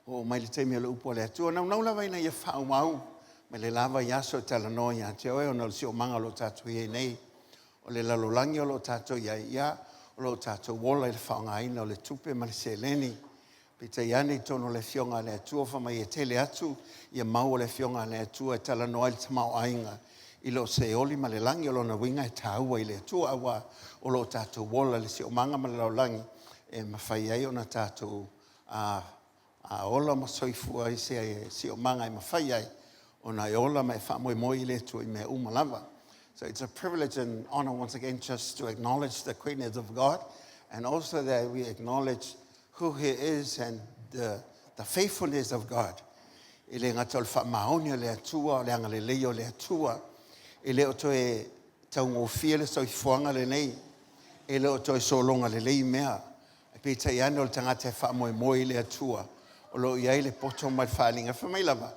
Oo mai le taimi o le upu a le Atua. Naunau lava ina ia faaauau mai le la vaiaso e talanoa ia te oe ona o le siosiomaga o lo o tatou i ai nei. O le lalolagi o lo o tatou i ai, ia, o lo o tatou ola i le faaaogaina o le tupe ma le seleni. Peitai ane i totonu o le Afioga a le Atua fai mai e tele atu ia mau a le Afioga a le Atua e talanoa ai le tamaoaiga i lo Seoli ma le lagi. O lona uiga e taua i le Atua aua o lo o tatou ola i le siosiomaga ma le lalolagi e mafai ai ona tatou ola ma soifua i se siosiomaga e mafai ai ona e ola ma e faamoemoe i le Atua i mea uma lava. So it's a privilege and honor once again just to acknowledge the greatness of God and also that we acknowledge who He is and the faithfulness of God. E le gata o le faamaoni o le Atua, o le agalelei o le Atua, e le o toe taugofie le soifuaga lenei, e le o toe sologa lelei mea. Peitai ane o le tagata e faamoemoe i le Atua, o lo o i ai le poto ma le faaaliga. Fai mai lava,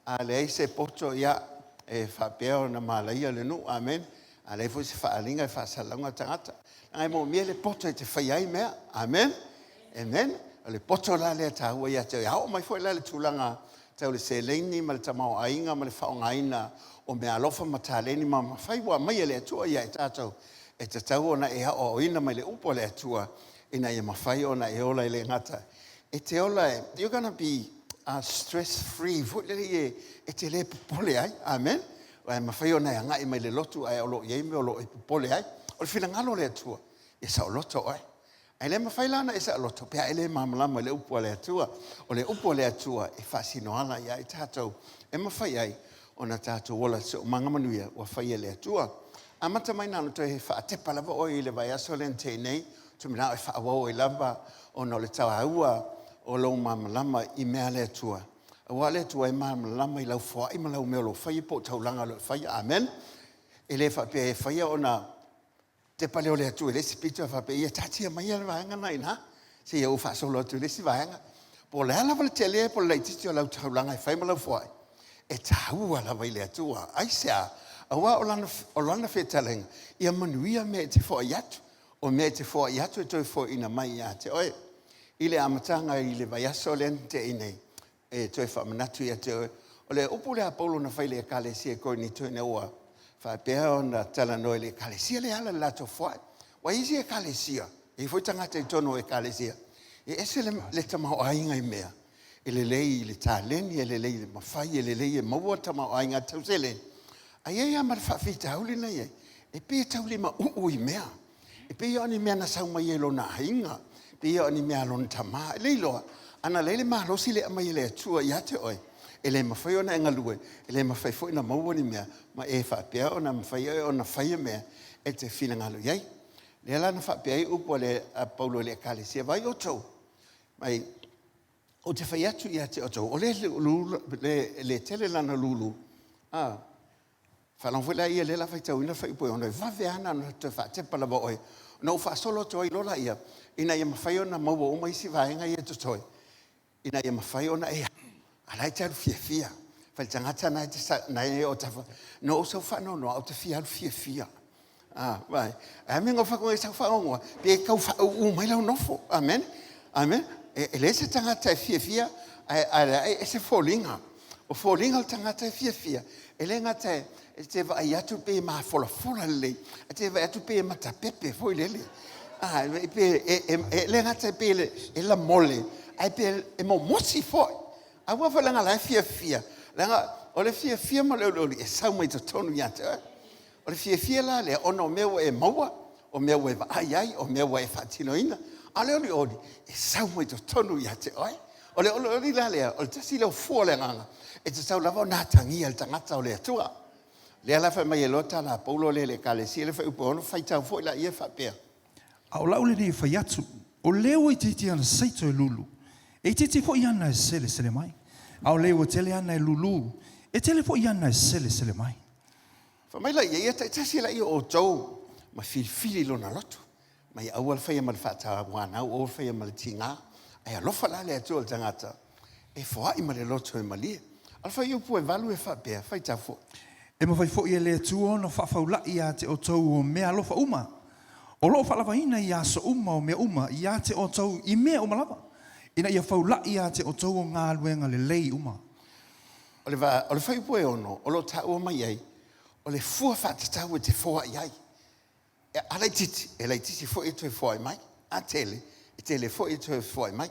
a leai se poto, ia, e faapea ona malaia le nuu, amen. A leai foi se faaaliga e faasalalauga tagata. Leaga e moomia le poto e te faia ai mea, amen. Amen. O le poto la lea e taua ia te oe. A oo mai foi la i le tulaga tau le seleni ma le tamaoaiga ma le faaaogaina o meaalofa ma taleni ma mafai ua aumai e le Atua ia i tatou, e tatau ona e aoaoina mai le upu a le Atua ina ia mafai ona e ola. E le gata e te ola, you're gonna be stress free foi lele, e te le popole ai, amen. E mafai ona e agai mai le lotu ae o lo o i ai mea o lo o e popole ai. O le finagalo o le Atua e saoloto oe. Ae le mafai la ona e saoloto pe a e le malamalama i le upu a le Atua. O le upu a le Atua e faasino ala ia i tatou e mafai ai ona tatou ola siosiomaga manuia ua fai e le Atua. Amata mai na ona toe faatepa lava oe i le vaiaso lea na tea nei, tuminao e faaauau ai lava ona o le taua o lou malamalama i mea a le Atua. Aua o le Atua e malamalama i lau foai ma lau mea o lo o faia po o taulaga o lo o faia. Amen. E le faapea e faia ona tepa lea o le Atua i le isi pito e faapea, ia taatia mai le vaega na i ina, seia ou faasolo atu i le isi vaega. Po o le a lava le tele po o le laitiiti o lau taulaga e fai ma lau foai, e taua lava i le Atua. Aisea? Aua o lana fetalaiga, ia manuia mea e te foai atu. O mea e te foai atu e toe foaiina mai ia te oe. I le amataga i le vaiaso lea na tea nei, e toe faamanatu ia te oe, o le upu lea a Paulo na fai i le Ekalesia i Korinito ina ua faapea ona talanoa i le Ekalesia lea e ala i le latou foai. Ua i ai isi Ekalesia, e i ai foi tagata i totonu o Ekalesia, e ese le tamaoaiga i mea, e lelei i le taleni, e lelei i le mafai, e lelei e maua le tamaoaiga tau seleni. Ae i ai lava ma le faafitauli na i ai, e pei e taulimauu i mea. E pei o ni mea na sau mai e lona aiga, e pei o ni mea a lona tamā. E le iloa, ana leai le malosi lea e aumai e le Atua ia te oe, e le mafai ona e galue, e le mafai foi ona maua ni mea, ma e faapea ona mafai ai ona faia mea e te finagalo i ai. Lea la na faapea ai upu a Paulo i le Ekalesia, vaai outou, mai, ou te fai atu ia te outou, o le le tele lana lulu, faalogo foi la ia lea la faitauina le fuaiupu e 6, e vave lava ona toe faatepa lava oe, ona ou faasolo atu ai loa laia, ina ia mafai ona maua uma isi vaega ia e totoe, ina ia mafai ona e alu, a o la e te alu fiafia. Fai le tagata na e o tafa, na ou sau faanoanoa, ae ou te fia alu fiafia. Vai. A mea na ou sau faanoanoa, pe tau faauu mai lau nofo. Amen. Amen. E leai se tagata e fiafia, ae ese foliga. O foliga o le tagata e fiafia, e le gata e te vaai atu pe mafolafola lelei, e te vaai atu pe matapepe foi lele. Pe e le gata e pe e lamole, ae pe e momosi foi. Aua foi leaga la e fiafia, leaga o le fiafia ma le olioli e sau mai totonu ia te oe. O le fiafia la lea, ona o mea ua e maua, o mea ua e vaai ai, o mea ua e faatinoina. A o le olioli, e sau mai totonu ia te oe. O le olioli la lea, o le tasi lea o fua o le agaga, e tatau lava ona atagia e le tagata o le Atua. Lea la fai mai e loa tala a Paulo lea i le Ekalesia, le fuaiupu 6, faitau foi laia e faapea. A o lau lenei e fai atu, o le ua itiiti ana seito e lulu, e itiiti foi ana e selesele mai. A o le ua tele ana e lulu, e tele foi ana e selesele mai. Fai mai laia, ia taitasi laia o outou ma filifili lona loto. Mai aua le faia ma le faatauanau, aua le faia ma le tiga. Ae alofa la le Atua i le tagata, e foai ma le loto e malie. A o le fuaiupu e 8 e faapea, faitau foi. E mafai foi e le Atua ona faafaulai ia te outou o mea alofa uma, o lo o faalavaina i aso uma o mea uma ia te outou i mea uma lava, ina ia faula'i ia te outou o galuega lelei uma. O le, va, o le fuaiupu e ono, o lo o taua mai ai, o le fua faatatau e te foai ai. E, a laitiiti, e laitiiti foi e toe foai mai. A tele, e tele foi e toe foai mai.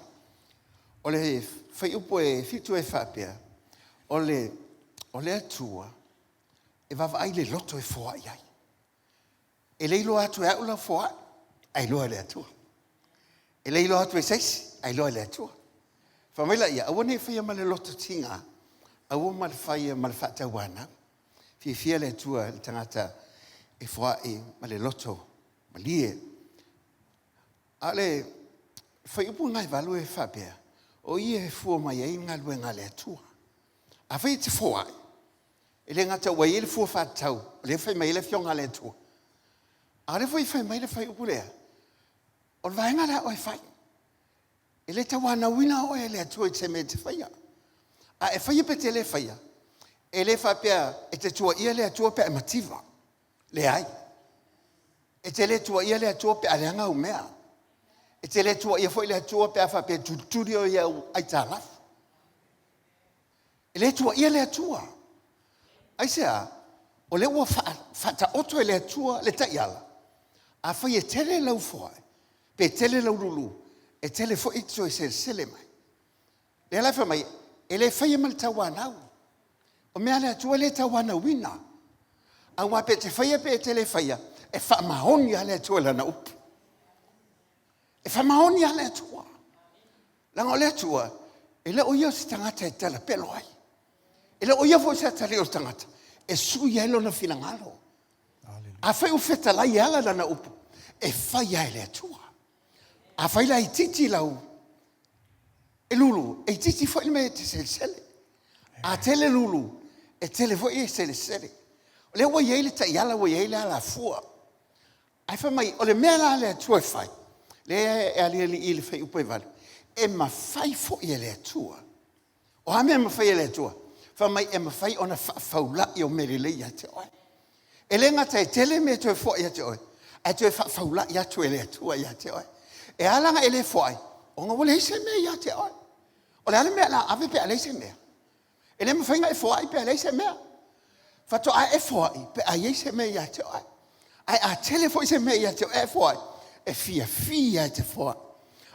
O le fuaiupu e 7 e faapea, o le, o le Atua e vaavaai le loto e foai ai. E le iloa atu e au lau foai, ae iloa e le Atua. E le iloa atu e se isi, ae iloa e le Atua. Fai mai laia, aua ne i faia ma le loto tiga, aua ma le faia ma le faatauanau. Fiafia le Atua i le tagata e foai ma le loto malie. A o le fuaiupu lena e 8 e faapea, o i e fua mai ai galuega a le Atua. Afai e te foai, e le gata ua i ai le fua faatatau, o lea e fai mai ai le Afioga a le Atua, a o lea foi e fai mai le fuaiupu lea, o le vaega lea a oe e fai. E le tauanauina oe e le Atua i se mea e te faia. A e faia pe te le faia, e le faapea e te tuuaia le Atua pe a e mativa. Leai. E te le tuuaia le Atua pe a leaga au mea. E te le tuuaia foi le Atua pe a faapea e tulituli oe i au aitalafu. E le tuuaia le Atua. Aisea? O lea ua faataoto e le Atua le taiala. Afai e tele lau foai, pe tele lau lulu, e tele foi e te toe selesele mai. Lea la e fai mai, e le faia ma le tauanau. O mea a le Atua e le tauanauina. Aua pe te faia pe te le faia, e faamaoni lava le Atua i Lana upu. E faamaoni lava le Atua. Leaga o le Atua, e le o ia o se tagata e talapelo ai. E le o ia foi se atalii o le tagata e sui ai lona finagalo. Afai ua fetalai e ala lana upu, e fai lava e le Atua. Afai la e itiiti lau e lulu, e itiiti foi le mea e te selesele. A tele lulu, e tele foi e selesele. O lea ua i ai le taiala ua i ai le alafua. Ae fai mai, o le mea la a le Atua e fai, lea e aliali i le fuaiupu e 8, e mafai foi e le Atua. O a mea e mafai e le Atua? Fai mai e mafai ona faafaulai o mea lelei ia te oe. E le gata e tele mea e toe foai ia te oe, ae toe faafaulai atu e le Atua ia te oe. E ala ona e le foai, ona ua leai se mea ia te oe. O le a le mea o le a ave pe a leai se mea? E le mafai ona e foai pe a leai se mea. Faatoa e foai pe a i ai se mea ia te oe. Ae a tele foi se mea ia te oe e foai, e fiafia e te foai.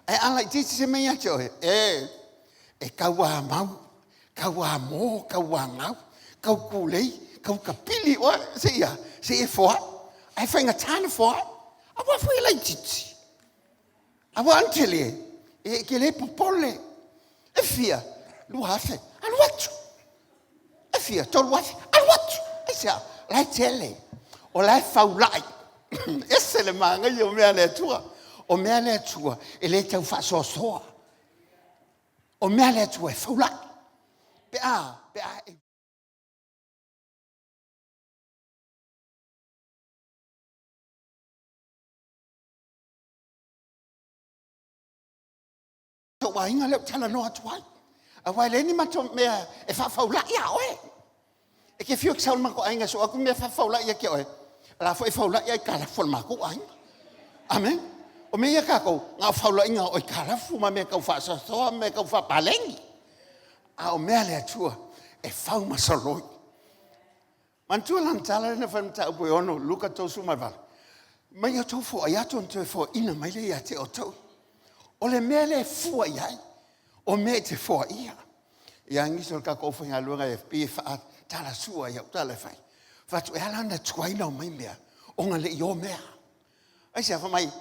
Ae a laitiiti se mea ia te oe, e, e tauamau, tauamo, tauagau, taukulei, taukapili oe seia, seia e foai. Ae faigata na foai. Aua foi e laitiiti. Aua a na tele, e te le popole. E fia? 2000. Alu atu. E fia? 3000. Alu atu. Aisea? O la e tele. O la e faulai. Ese le manaia o mea a le Atua. O mea a le Atua e le tau faasoasoa. O mea a le Atua e faulai. Pe a, pe a e Tou aiga lea ou te talanoa atu ai. Aua e leai ni matou mea e faafaulai ia oe. E te fiu e te sau i le matou aiga e sue atu mea e faafefaulai ia te oe, o la foi e faulai aitalafu a le matou aiga. Amen. O mea ia a tatou, na o faulaiga o aitalafu ma mea tau faasoasoa ma mea tau faapaleni. A o mea a le Atua, e fau ma soloi. Manatua lana tala lea na fai i le mataupu e 6, Luka 38. Mai outou foai atu ona toe foaina mai lea ia te outou. O le mea lea e fua i ai, o mea e te foaia. Ia nisi o le tatou aufaigaluega e pei e faatalasua i au tala e fai. Fai atu, e ala ona tuai ona aumai mea, ona e le i o mea. Aisea? Fai mai,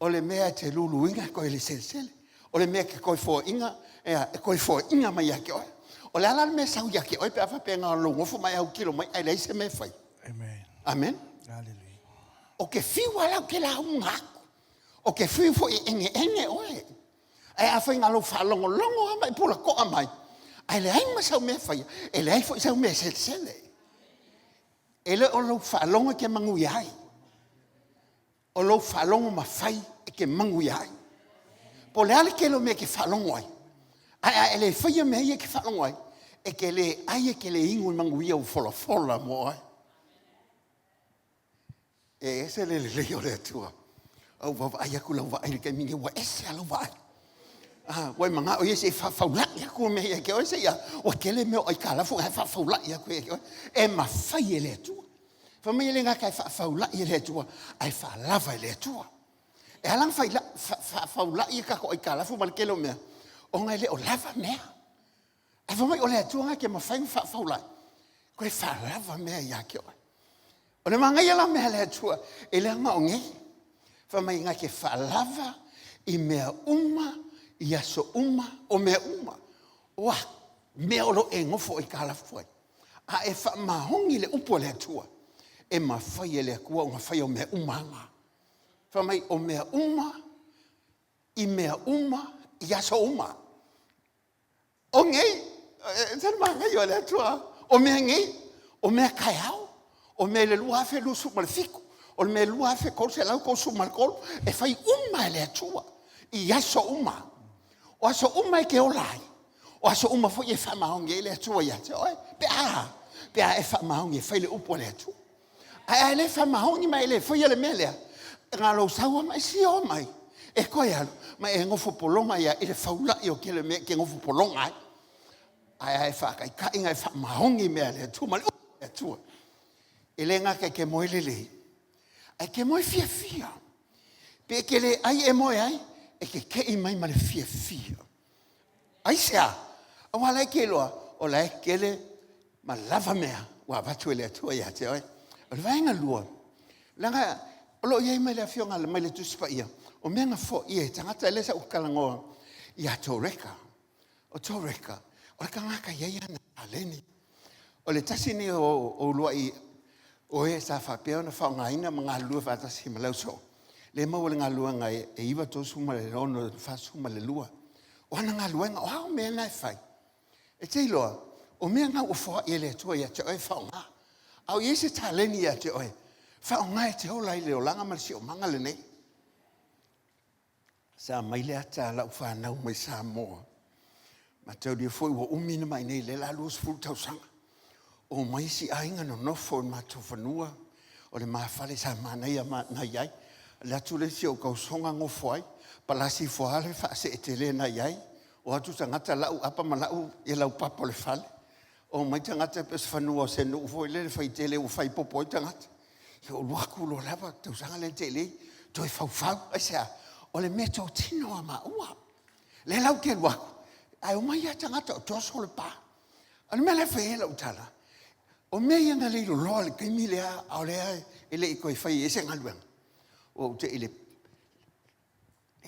o le mea e te luluina e toe selesele. O le mea e te toe foaina, e toe foaina mai ia te oe. O le a la le mea e sau ia te oe pe a faapea na o lou nofo ma e autilo mai ae leai se mea e fai? Amen. Amen. Hallelujah. Ou te fiu lava la ou te lauga atu. Ou te fiu foi e egeege oe. Ae afai na o lou faalogologo lava ma e pulatoa mai, ae leai ma sau mea e faia, e leai foi sau mea e selesele. E le o lou faalogo e te manuia ai. O lou faalogo ma fai e te manuia ai. Po o le a le tele o mea e te faalogo ai, ae a e le faia mea ia e te faalogo ai, e te le ai e te le inu i manuia ua folafola mo oe. E ese le lelei o le Atua. A ou vaavaai atu i lau vaai i le taimi lenei, ua ese lava lau vaai. Ua e manao ia se i faafaulai atu mea ia te oe, se i ua tele mea o aitalafu ae faafaulai atu ia te oe. E mafai e le Atua. Fai mai e le gata e faafaulai e le Atua, ae faalava e le Atua. E ala ona faafaulai a tatou aitalafu ma le tele o mea, ona e le o lava mea. Ae fai mai o le Atua na te mafai ona faafaulai, toe faalava mea ia te oe. O le manaia la o mea a le Atua, e le na o nei. Fai mai na te faalava i mea uma, i aso uma, o mea uma. O a? Mea o lo o e nofo aitalafu ai. A e faamaoni i le upu a le Atua, e mafai e le Atua ona faia mea uma lava na. Fai mai o mea uma, i mea uma, i aso uma. O nei, e ese le manaia o le Atua, o mea nei, o mea taeao, o mea i le 2027, o le mea 2333, e fai uma lava e le Atua i aso uma. O aso uma e te ola ai, o aso uma foi e faamaoni ai le Atua ia te oe, pe a e faamaoni e fai le upu a le Atua. Ae a e le faamaoni ma e le faia le mea lea, na o lou sau lava ma e sio mai, e toe alu ma e nofo pologa ai lava i le faulai o le tele o mea e te nofo pologa ai. Ae a e faataitai ona e faamaoni i mea a le Atua ma le upu a le Atua, e le gata e te moe lelei, ae e te moe fiafia. Pe e te le ai e moe ai, e te te i mai ma le fiafia. Aisea? Aua o la e te iloa, o la e tele ma lava mea ua avatu e le Atua ia te oe. O le vaega lua, leaga o lo o i ai ma le Afioga mai le Tusi Paia, o mea na foia e tagata, lea sa ou talanoa ia Toreka. O Toreka, o le tagata e i ai ana taleni. O le tasi lenei o uluai o e sa faapea ona faaaogaina ma galulue faatasi ma le ausoo, lea e maua i le galuega e 9, 36, 42. O ana galuega, o a mea na e fai? E te iloa, o mea na ua foai e le Atua ia te oe e faaaoga. A o i ai se taleni ia te oe, faaaoga e te ola ai i le olaga ma le siosiomaga lenei. Sa aumai le ata a lau fanau mai Samoa, mataulia foi ua umi ona ma i inei, o lea o le a 20 tausaga. Omai isi aiga nonofo i le matou fanua, o le ma fale sa manaia na i ai. Alu atu le isi o ou tausoga nofo ai, palasi ifo lava le faaseetele na i ai, o atu tagata lau apa ma lau laupapa o le fale. Omai tagata pei o se fanua o se nuu foi lele faitele ua fai popo ai tagata. Ia ou alu atu loa lava le tausaga lea na tea nei, toe faufau. Aisea? O le meatotino a maua. Lea la ou te alu atu, ae omai lava tagata o toso le pa. O le mea la e fai ai lau tala, o mea ia na leiloloa i le taimi lea a o lea e le i toe faia i ai se galuega, ua ou te i i le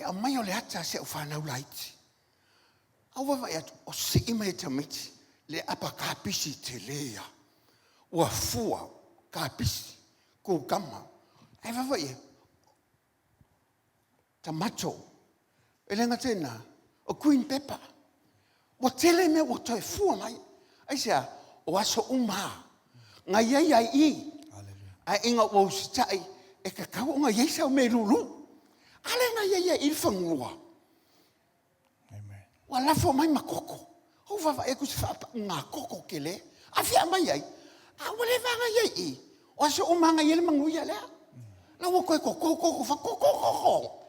aumai o le ata a si au fanau laiti. Ae ou vaavaai atu o sii mai e tamaiti le apa kapisi tele ia, ua fua kapisi, kukama. Ae vaavaai i ai, tamato. E le gata i lena, o green pepper. Ua tele mea ua toe fua mai. Aisea? O aso uma lava na i ai lava i i, ae ina ua usitai, e tatau ona i ai sau mea e lulu. A lea na i ai lava i i le fanua. Ua lafo mai ma koko. Ou vaavaai atu i se faapauga koko tele. Afea e aumai ai? A ua leva lava ona i ai i i. O aso uma lava na i ai le manuia lea. La ua toe toto koko, fai atu, toto koko.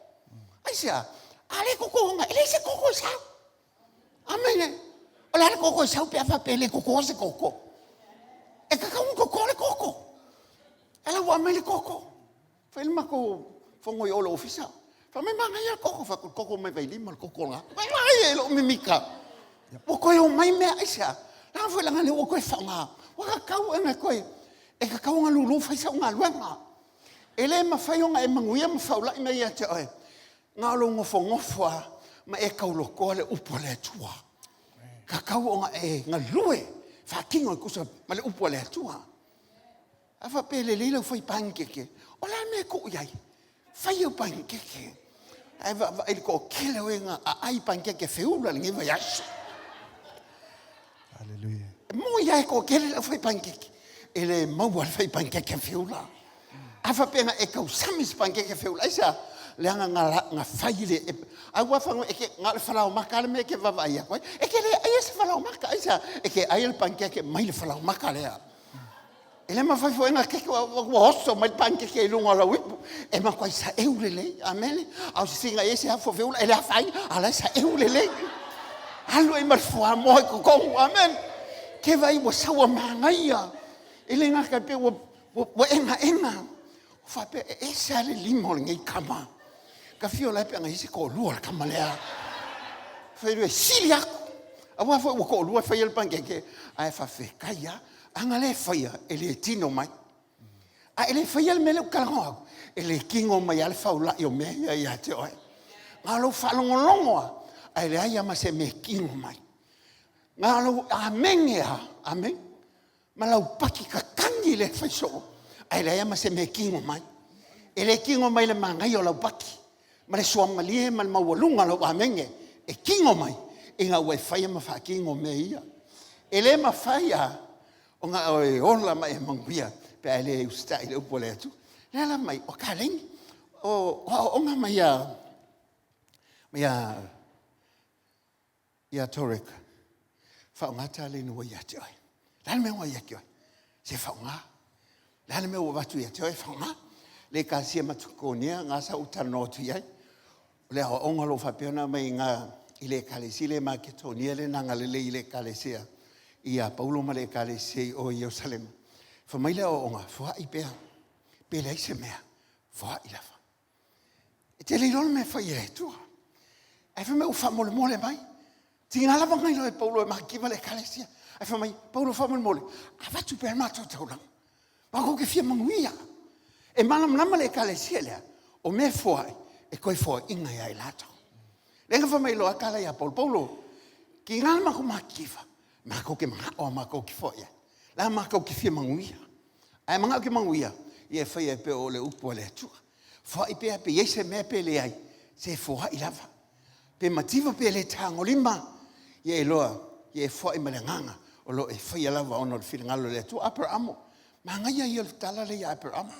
Aisea? A le totoina, e leai se koko e sau. Amene. O le a le koko e sau pe a faapea e le totoa se koko? E tatau ona toto le koko. A la ua aumai le koko. Fai le matou fono i o i le ofisa. Fai mai, manaia le koko. Ou fai atu, o le koko mai Vailima le koko lena. Vaai i lou mimita. Ua toe omai mea, aisea? Leaga foi o lea ua toe faaaoga. Ua tatau ona toe, e tatau ona lulu fai sau galuega. E le mafai ona e manuia ma faulai mea ia te oe, na o lou nofonofo lava ma e taulotoa le upu a le Atua. E tatau ona e galue e faatino e tusa ma le upu a le Atua. A faapea e lelei lau fai panikeke, o le a le mea e tuu i ai? Fai au panikeke. Ae vaavaai i le toatele o e na aai panikeke feula i lenei vaiaso. Hallelujah. E moni lava e toatele le aufai panikeke, e le maua le fai panikeke feula. A faapea na e tausami i se panikeke feula, aisea? Leaga na fai i le... Aua e te, na o le falaoamata lava le mea e te vaavaai atu ai. E te le aia se falaoamata, aisea? E te aia le panikeke mai le falaoamata lea. E le mafai foi ona keke ua oso mai le panikeke i luga o lau ipu. E matuai saeu lelei. Amene. A o sisiina i ai se afu feula, e le afaina, a o la e saeu lelei. Alu ai ma le fuamoa i totonu. Amene. Ke vai ua sau a manaia. E le gata pe ua egaega. Ua faapea, e ese lava le lima o lenei tama. Ta fia o la e pe ana i ai se toalua o le tama lea. Fai atu e sili atu. Aua foi ua toalua e faia le panikeke, ae faafetai lava. Ana le faia, e le tino mai. A e le faia le mea lea ou te talanoa atu, e le tino mai lava le faulai o mea ia ia te oe. Na o lou faalogologo lava, ae leai lava ma se mea e tino mai. Na o lou amene lava, amene, ma lau paki tatagi lea e fai soo, ae leai lava ma se mea e tino mai. E le tino mai i le manaia o lau paki, ma le suamalie ma le maualuga o lau amene, e tino mai ina ua e faia ma faatino mea ia. E le mafai lava ona e ola ma e manuia pe a e le usitai i le upu a le Atua. O le ala mai, o taleni, o aoaoga mai ia Torek, faaaoga taleni ua ia te oe. O le a le mea ua ia te oe? Se faaaoga. O le a le mea ua avatu ia te oe, faaaoga. Le Ekalesia Maketonia, lena sa ou talanoa atu i ai. O le aoaoga o lo o faapea ona aumai i ina i le Ekalesia lea i Maketonia lea na agalelei i le Ekalesia ia Paulo ma le Ekalesia i o i Ierusalema. Fai mai le aoaoga, foai pea, pe leai se mea, foai lava. E te le iloa le mea e fai e le Atua. Ae fai mai ua faamolemole mai. Tiga lava ona iloa e Paulo e matitiva le ekalesia. Ae fai mai, Paulo faamolemole, avatu pea le matou taulaga. Matou te fia manuia. E malamalama le ekalesia lea, o mea e foai, e toe foaiina ia i latou. Lea na fai mai loa tala ia Paulo, Paulo, tiga la matou matitiva, matou te manao lava matou te foai atu. La matou te fia manuia. Ae manao e te manuia, ia faia e pei o le upu a le Atua. Foai pea pe i ai se mea pe leai, se foai lava. Pe mativa pe le tagolima, ia e iloa, ia e foai ma le agaga o lo o e faia lava ona o le finagalo o le Atua. Aperamo, manaia ia o le tala lea ia Aperamo.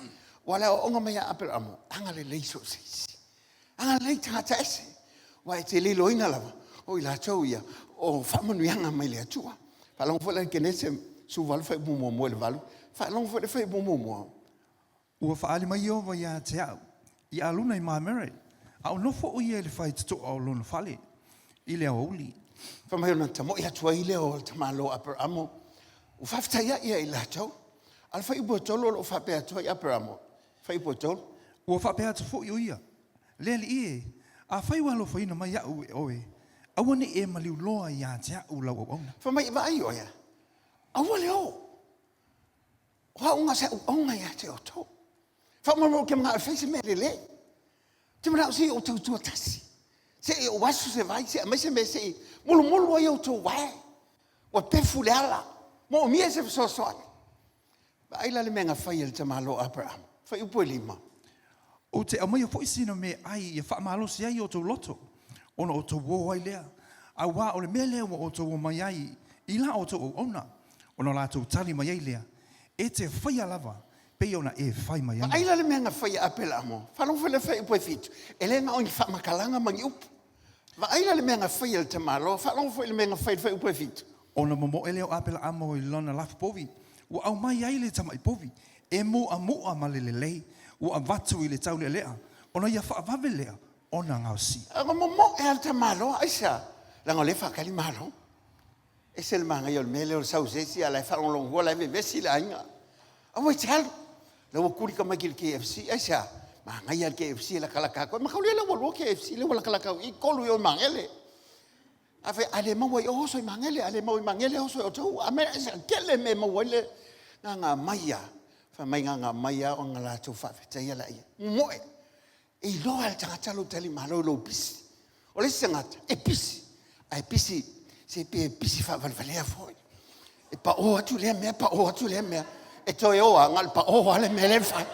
Aua o le aoaoga mai ia Aperamo, agalelei so o se isi. Agalelei i tagata ese. Aua e te le iloaina lava, o i latou ia, o faamanuiaga mai le Atua. Faalogo foi la i le Kenese 18 fuaiupu 1 i le 8. Faalogo foi i le fuaiupu 1. Ua faaali mai Ieova ia te au i Aluna i Mamere, a o nofo o ia i le faitotoa o lona fale i le aoauli. Fai mai ona tamoe atu ai lea o le tamaloa Aperamo, ua faafetai ai ia i latou. A o le fuaiupu e 3 o lo o faapea atu ai Aperamo, fuaiupu e 3. Ua faapea atu foi o ia, Le Alii e, afai ua alofaina mai au e oe, aua ne i e maliu loa ia te au lau auauna. Fai mai, vaai oe, aua le o. O au na o se auauna ia te outou. Faamolemole ou te manao e fai se mea lelei. Ou te manao se i ou tautua tasi. Se i ou asu se vai, se i aumai se mea se i mulumulu ai outou vae. Ua pefu le ala, moomia se fesoasoani. Vaai la le mea na fai e le tamaloa Aperamo. Fuaiupu e 5. Ou te aumaia foi sina meaai ia faamalosi ai outou loto, ona outou o ai lea, auā o le mea lea ua outou omai ai i la outou auauna, ona latou tali mai ai lea, E te faia lava pei ona e fai mai ai. Vaai la le mea na fai e Aperamo. Faalogo foi i le fuaiupu e 7, e le na o ni faamatalaga ma ni upu. Vaai la le mea na fai e le tamaloa, faalogo foi i le mea na fai i le fuaiupu e 7. Ona momoe lea o Aperaamo i lona lafupovi, ua aumai ai le tamai povi, e muamu'a ma le lelei, ua avatu i le taulealea, ona ia faavave lea ona gaosia. Ua momoe lava le tamaloa, aisea? Leaga o lea e faatali Malo. Ese le manaia o le mea lea o le sau o se isi a o la e faalogologo o la e vevesi le aiga. Aua e te alu, la ua tuli tamaiti i le KFC. Aisea? Manaia le KFC e latalata atu ai. Mataulia la ua lua KFC lea ua latalata atu i i, tolu i o i Magele. A fai, a le maua i o, oso i Magele, a le maua i Magele, oso i Otahuhu. A mea e tele mea e maua ai le gaga mai lava. Fai mai gaga mai lava ona latou faafetaia laia. Momoe, e iloa e le tagata lou talimalo i lou pisi. O le isi tagata, e pisi, ae pisi, se pe pisi faavalevalea foi. E pao atu lea mea, pao atu lea mea. E toe o lava, na o le pao lava le mea lea e fai.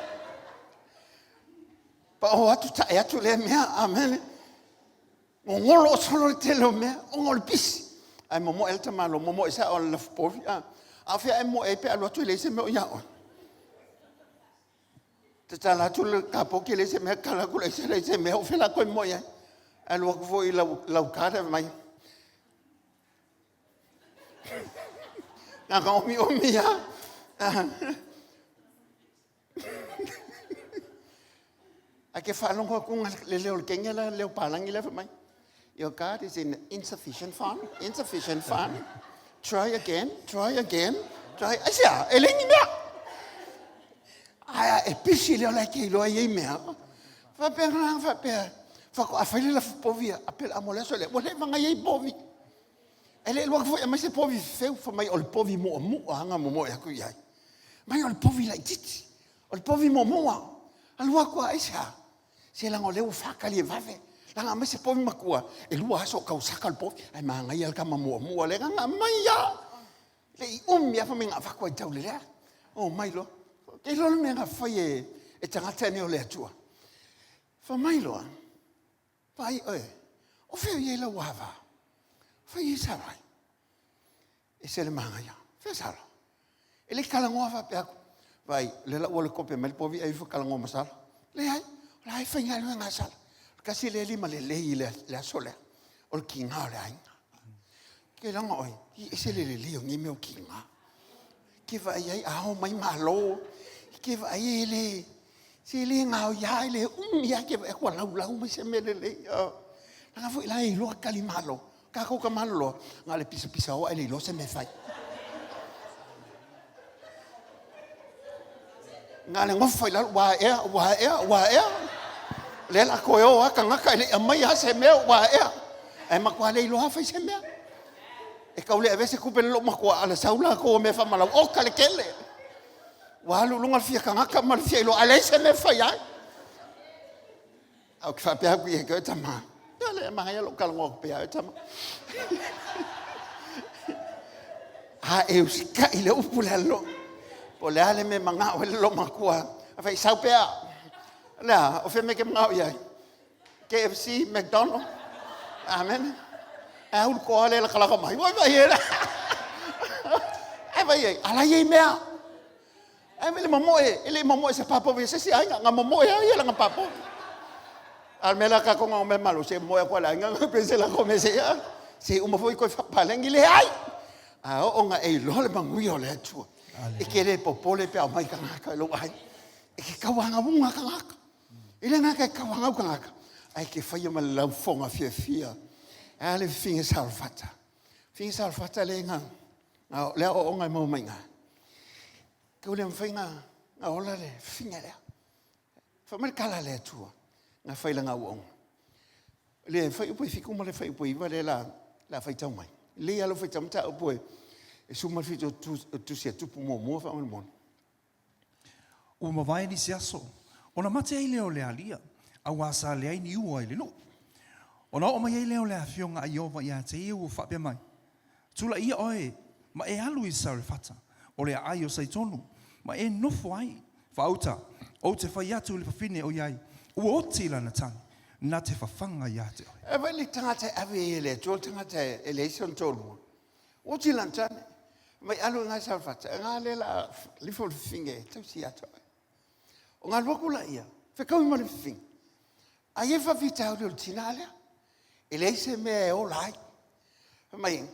Pao atu, tae atu lea mea, amene. Gogolo solo le tele o mea, ona o le pisi. Ae momoe lava le tamaloa, momoe sao lava i le lafupovi. A o fea e momoe ai pe a alu atu e leai se mea o ia oe? Tatala atu le kapoti e leai se mea, tatala atu le aisa e leai se mea, o fea o le a toe moe ai? Alu atu foi i lau card ae fai mai, na ona omiomi lava. ke faalogo atu le leo o le kenge la leo palagi lea fai mai, Your card is in insufficient fund, insufficient fund. Try again, try again, try. Aisea, e leai ni mea. Ae e pisi lea o la e ke iloa e i ai mea. Faapea na faapea, faatoa fai le lafu povi a pela mo le aso lea, ua leva ona i ai povi. E le alu atu foi e aumai se povi fefeu, fai mai o le povi muamua na momoe atu i ai. Mai o le povi laitiiti, o le povi muamua. Alu atu a, aisea? Se leaga o lea ua faatali e vave. Leaga aumai se povi matua, e 2 aso o tausaka le povi, ae manaia le tama muamua lea na aumai lava. Le i umi lava fai mai na avatu ai tau le lea. Omai loa. Ou te iloa le mea na fai e tagata nei o le Atua. Fai mai loa, vaai oe, o fea o i ai lau ava? Fai i ai Sarai. E ese le manaia. Fea Sara? E le i talanoa faapea atu, vaai, o lea la ua alu e kope mai le povi ae ifo talanoa ma Sara. Leai, o la e faigaluega a Sara. O le tasi lea lima lelei i le aso lea, o le tiga o le aiga. Ke laga oe, e ese le lelei o nei mea o tiga. Ke vaai ai a o mai malo, ke vaai e le, se le gaoia, e le umi lava ke vaai atu ua laulau mai se mea lelei. Leaga foi la e iloa tali malo. Tatou ka maloloa, na o le pisapisa oa e le iloa se mea e fai. Na o le nofo i lalo, ua ea, ua ea, ua ea. O lea la toe o lava tagata e le i aumai lava se mea ua ea. Ae matua le iloa lava fai se mea. E tau le avea se tupe i lou matua, a na sau latou o mea faamalau, oka le tele. Ua alu i luga le fia tagata ma le fia iloa, ae leai se mea e fai ai. Ae ou te faapea atu ia te oe tama, ia le manaia lou talanoa atu pea ia oe tama. A e usitai i le upu lea a le Lola, po o le a le mea e manao ai le loomatua, fai sau pea. O le a? O fea le mea e te manao i ai? KFC, McDonald, amene. Ae ulu toa lea e latalata mai. Ua vaai e Ae vaai ai, a la e i ai mea. Ae le momoe, e le momoe se papovi a se isi aiga, na momoe lava ia lana papovi. A o le mea la tatou na omai malosi e momoe atu lava e le aiga pe se lako mea se ia. Se uma foi toe faapaleni, leai. A oo ina e iloa le manuia o le Atua, e te le popole pe a omai tagata i lou aiga. E te tauagauga tagata. E le gata e tauagau tagata, ae te faia ma le laufofoga fiafia. Ae a le fafine Sarefata? Fafine Sarefata le na, o le aoaoga e maua mai i ina. Tau le mafai ona ola le fafine lea. Fai mai le tala a le Atua, na fai i lana auauna. Le fuaiupu e 7 ma le fuaiupu e 9 lea la faitau mai. Lelei lava lou faitau mataupu e 17 o Tusi a Tupu muamua faamolemole. Ua mavae nisi aso, ona mate ai lea o le alia, auā sa leai ni ua i le nuu. Ona oo mai ai lea o le afioga a Ieova iā te ia ua faapea mai, Tulaia oe, ma e alu i Sarefata, o le aai o Saitonu, ma e nofo ai. Faauta, ou te fai atu i le fafine o i ai, ua oti lana tane, na te fafaga iā te oe. E vaai le tagata e ave ai e le Atua le tagata e leai sona toalua. Ua oti lana tane, mai alu i ina i Sarefata, ina lea o le a lifo le fafine e tausi ia te oe. Ona alu atu laia, fetaui ma le fafine. Ae i ai le faafitauli o le tina lea, e leai se mea e ola ai. Fai mai,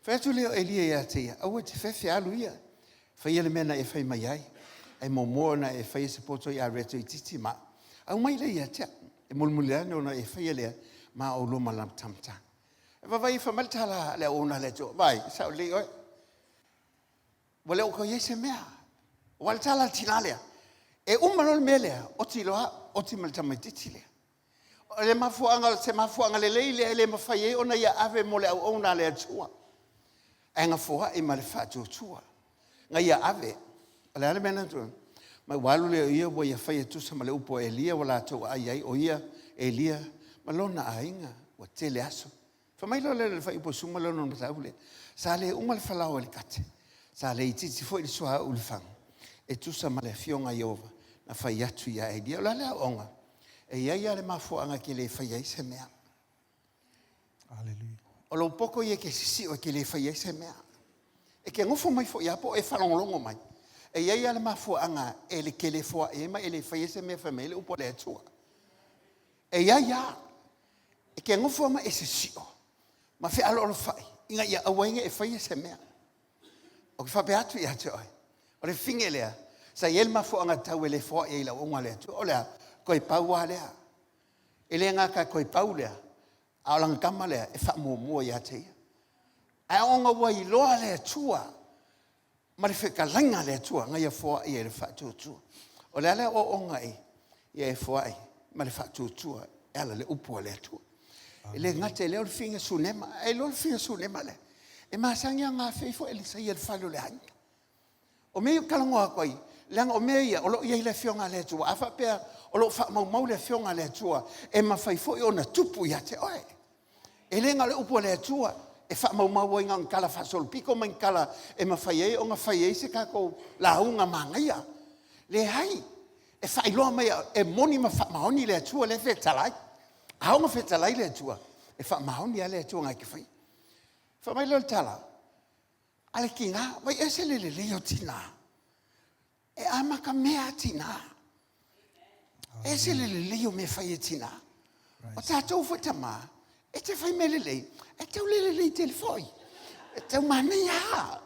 fai atu lea o Elia ia te ia, aua e te fefe, alu ia, faia le mea na e fai mai ai. Ae muamua ona e faia se poto i areto itiiti ma aumai lea ia te au. E mulimuli ane ona e faia lea ma oulua malatamata. E vaavaai fai mai le tala a le auauna a le Atua, vaai, e sao lelei oe. Ua le o toe i ai se mea. Aua o le tala a le tina lea, e uma loa le mea lea, oti loa au, oti ma le tamaitiiti lea. O le mafuaaga, se mafuaaga lelei lea e le mafai ai ona ia ave mo le auauna a le Atua, ae na foai ma le faatuatua na ia ave. O le a le mea na tuai? Ma ua alu lea o ia ua ia faia e tusa ma le upu a Elia ua latou aai ai, o ia Elia ma lona aiga, ua tele aso. Fai mai loa lea i le fuaiupu 16 o le mataupu lea, sa le uma le falaoa i le kate, sa le itiiti foi le suauu i le fagu, e tusa ma le afioga a Ieova na fai atu ia Elia. O le a le aoaoga? E i ai lava le mafuaaga e te le faia ai se mea. Aleluia. O lou poto ia e te sisio e te le faia ai se mea. E te nofo mai foi lava po o e faalogologo mai. E i ai lava le mafuaaga e te le foai ai ma e le faia se mea fai mai ai le upu a le Atua. E i ai lava. E te nofo ma e sisio ma fealoalofai ina ia aua ai ne i e faia se mea. Ou te faapea atu ia te oe, o le fine lea, sa i ai le mafuaaga tatau e le foai ai i le auaunaga a le Atua. O le a? Toe pau lava lea. E le gata e toe pau lea, a o lana tama lea e faamuamua ia te ia. Ae ona ua iloa le Atua ma le fetalaiga a le Atua na ia foai e le faatuatua. O le a le aoaoga ia e foai ma le faatuatua e ala i le upu a le Atua. E le gata i lea o le fafine Sunema. A e iloa le fafine Sunema lea? E masani lava ona afea ifo Elisa i le fale o le aiga. O mea ia ou te talanoa atu ai, leaga o mea ia o lo o i ai i le Afioga a le Atua. A faapea o lo o faamaumau le Afioga a le Atua, e mafai foi ona tupu ia te oe. E le na o le upu a le Atua e faamaumau ai na o ni tala faasolopito ma ni tala e mafai ai ona fai ai se tatou lauga manaia. Leai, e faailoa mai e moni ma faamaoni le Atua lea e fetalai. A ono fetalai le Atua, e faamaoni lava le Atua na te faia. Fai mai lea o le tala a le tina, vaai ese le lelei o tina. E amatamea lava tina. E ese le lelei o mea e fai e tina. O tatou foi tama, e te fai mea lelei, ae tau le lelei tele foi. E tau manaia lava,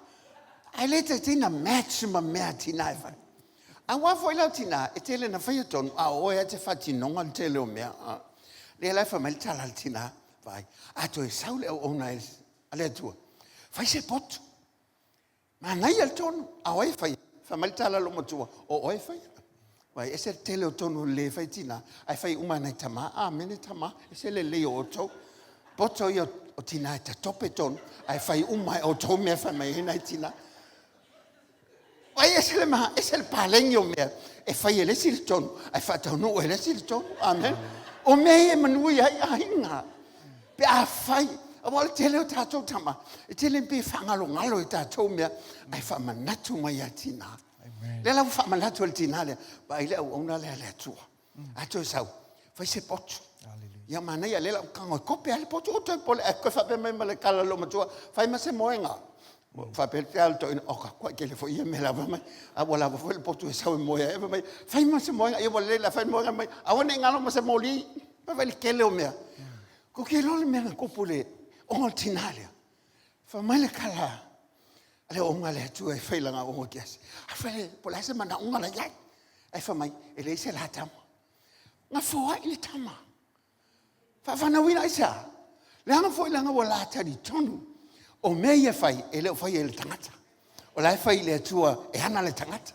ae le taitai ona match ma mea a tina e fai. Aua foi la o tina, e tele ina faia tonu, a o oe lava e te faatinoga le tele o mea. Lea la e fai mai le tala a le tina, vaai, a toe sau le auauna a le Atua, fai se potu. Manaia le tonu, a o ai e faia? Fai mai le tala a le olomatua, o oe e faia. Vaai ese le tele o tonu lelei e fai e tina, ae fai uma e nai tama. Amene tama, e ese le lelei o outou. Poto ia o tina e tatope tonu, ae fai uma lava e outou mea e fai mai ai nai tina. Vaai ese le ese le paleni o mea e fai e le isi le tonu, ae faataunuu e le isi le tonu. Amene. O mea ia e manuia ai aiga. Pe a fai, aua o le tele o tatou tama, e tele pe faagalogalo i tatou mea, ae faamanatu mai ia tina. Lea la ua faamanatu e le tina lea, vaai le auauna lea a le Atua. A toe sau, fai se potu. Ia manaia, lea la ou tago e kope lava le potu, aua te popole. Ae toe faapea mai ma le tala a le olomatua, fai ma se moega. Ua faapea le toeaina, oka, matua tele foi ia mea e lava mai, a ua lava foi le potu e sau e moe ai. Fai mai, fai ma se moega, ia ua lelei o le a fai le moega. Fai mai, aua ne i galo ma se moli. Vaai le tele o mea. Tou te iloa le mea na tupu i le ola o le tina lea? Fai mai le tala a le auauna a le Atua e fai i lana auauna o Kiasi, po o le a se manaoga la e i ai? Ae fai mai, e leai se la tama. Na foai le tama. Faafanauina aisea? Leaga foi leaga ua la talitonu o mea ia e fai, e le o faia e le tagata. O la e fai i le Atua e ana le tagata.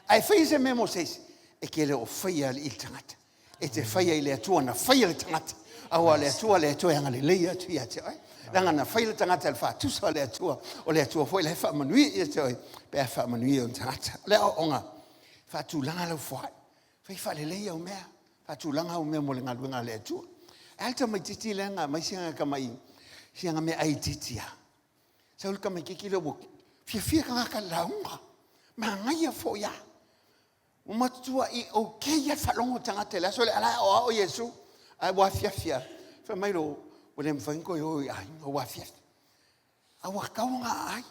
A e faia se mea mo se isi, e te le o faia i le tagata. E te faia i le Atua na faia le tagata. Aua o le Atua le Atua e agalelei atu ia te oe. Leaga na fai le tagata i le faatusa o le Atua, o le Atua foi la e faamanuia ia te oe, pe a faamanuia i ona tagata. O le aoaoga, faatulaga lau foai, fai faalelei au mea, faatulaga au mea mo le galuega a le Atua. Ae a le tamaitiiti lea na aumai si ana meaai itiiti lava. Sau le tamaitiiti lea ua fiafia tagata i le lauga, manaia foi lava. Ua matuai ok lava le faalogo a tagata i le aso lea, a o la e aoao Iesu. Ae ua afiafi lava, fai mai lou, ua le mafai ona toe o i aiga ua afiafi. Ae ua tatau ona aai.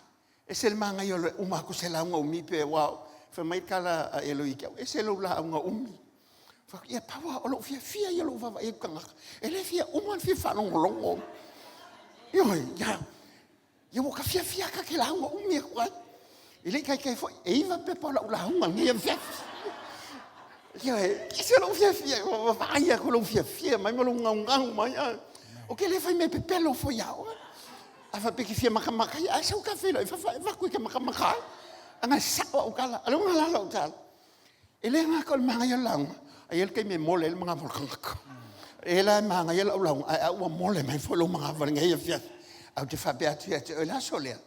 E ese le manaia o le uma atu o se lauga umi pe ua… Fai mai le tala a Elo ia te au, e ese lou lauga umi. Ou fai atu, ia pau lava o lou fiafia ia o lou vaavaai atu i tagata, e le fia uma le fia faalogologo. Ioe, ia ua ta fiafia lava ta te lauga umi atu ai. E le i taitai foi, e 9 pepa o lau lauga i lenei afiafi. Ioe, e ese lou fiafia, ua vaai atu i lou fiafia mai ma lou naunau mai. Ou te le fai mea pepelo foi ia oe. A faapea e te fia matamata ai, ae sau ta feiloai i fafo ae avatu e te matamata ai. Leaga e sao au tala. O le uiga la o lau tala, e le gata o le manaia o le lauga, ae i ai le taimi e mole ai le manava o le tagata. O lea la e manaia lau lauga, ae au ua mole mai foi lou manava i lenei afiafi. Ae ou te faapea atu ia te oe i le aso lea,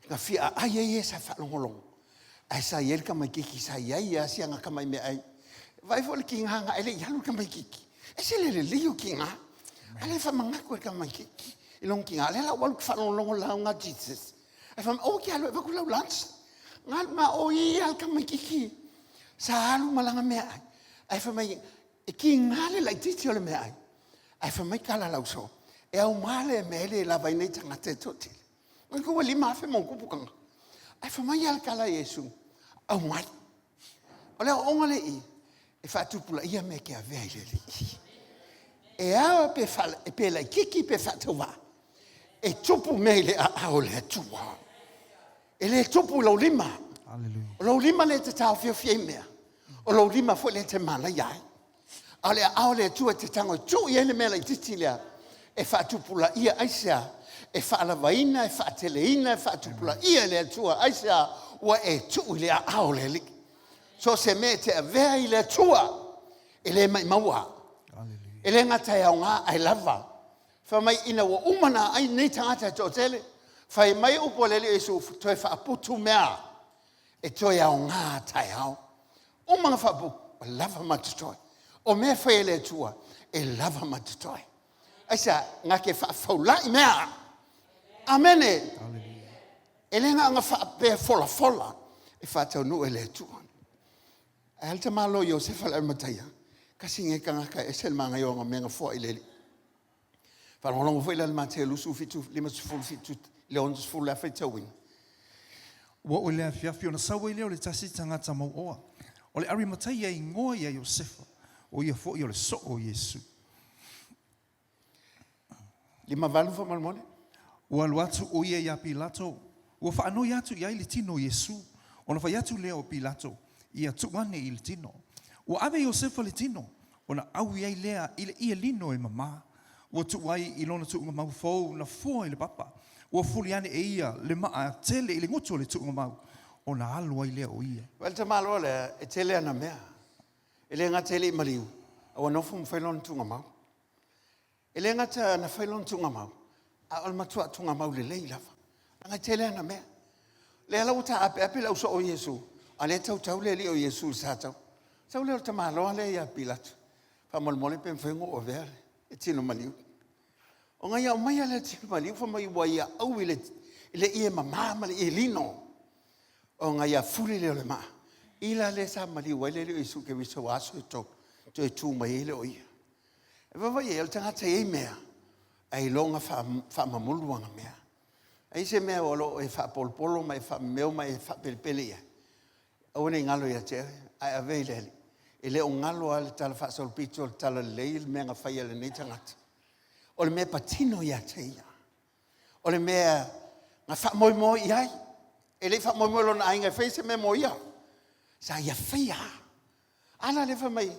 na fia aai ai e sa faalogologo, ae sa i ai le tamaitiiti sa i ai lava si ana tamai meaai. Vaai foi i le tiga na, e le i alu le tamaitiiti. E ese le lelei o tina, a lea e faamanatu e le tamaitiiti i lona tina, lea la ua alu ou te faalogologo i le lauga a Jesus. Ae fai mai, aua e te alu e avatu lau lunch. Na alu ma o i lava le tamaitiiti sa alu ma lana meaai, ae fai mai, e tiga le laitiiti o le meaai, ae fai mai tala a le ausoo, e auma lea mea e le lava ai nei tagata e toatele. Manatua ua 5,000+ tagata. Ae fai mai lava le tala a Iesu, aumai. O le aoaoga lea i i, e faatupulaia mea e te avea i le Alii. E ao pe laitiiti pe faatauvaa, e tupu mea i le aao o le Atua. E le tupu i lou lima. O lou lima lea e te taofiofi ai mea, o lou lima foi lea e te malaia ai. A o le aao o le Atua e te tago e tuu i ai le mea laitiiti lea, e faatupulaia. Aisea? E faalavaina, e faateleina, e faatupulaia e le Atua. Aisea? Ua e tuu i le aao o le Alii. So o se mea e te avea i le Atua, e le maimaua. E le gata e aoga ae lava. Fai mai ina ua uma ona aai nei tagata e toatele, fai mai upu a le Alii o Iesu, toe faaputu mea e toe aoga a taeao. Uma ona faaputu, ua lava ma totoe. O mea e fai e le Atua, e lava ma totoe. Aisea? Na te faafaulai mea. Amene. E le na ona faapea e folafola, e faataunuu e le Atua. Ae a le tamaloa Iosefa o le Arimataia? Tasi lenei tagata e ese le manaia o ana mea na foai i le Alii. Faalogologo foi la i le Mateo 27, 57 i le 60 o le a faitauina. Ua oo i le afiafi ona sau ai lea o le tasi tagata mauoa, o le Arimataia e igoa ia Iosefa, o ia foi o le soo o Iesu. 58 faamolemole. Ua alu atu o ia iā Pilato, ua faanoi atu i ai le tino o Iesu. Ona fai atu lea o Pilato, Ia tuu ane i le tino. Ua ave Iosefa le tino, ona ʻaui ai lea i le ie lino e mamā. Ua tuu ai i lona tuugamau fou na foa i le papa. Ua fuli ane e ia le maa tele i le gutu o le tuugamau, ona alu ai lea o ia. Vaai le tamaloa lea, e tele ana mea. E le gata e le i maliu, a ua nofo ma fai lona tuugamau. E le gata na fai lona tuugamau, a o le matua tuugamau lelei lava. Leaga e tele ana mea. Lea la ua taapeape le au soo o Iesu, a o lea e tautau le alii o Iesu i le sa Sau lea o le tamaloa lea ia Pilato, faamolemole pe mafai ona ou avea le tino maliu. Ona ia aumaia lea o le tino maliu fai mai ua ia aui i le ie mama ma le ie lino, ona ia fuli lea o le maa. I la lea sa maliu ai le Alii o Iesu Keriso aua aso e tolu, toe tu mai ai lea o ia. E vaavaai i ai, o le tagata e i ai mea, ae iloga faamamulu ana mea. A i ai se mea o lo o e faapolopolo ma e faamemeo ma e faapelepele i ai, aua ne i galo ia te oe, ae ave i le Alii. E le o galo lava le talafaasolopito o le talalelei le mea na faia e lenei tagata. O le mea e patino ia te ia, o le mea na faamoemoe i ai. E le i faamoemoe lona aiga e faia se mea mo ia, sa ia faia lava. A la lea fai mai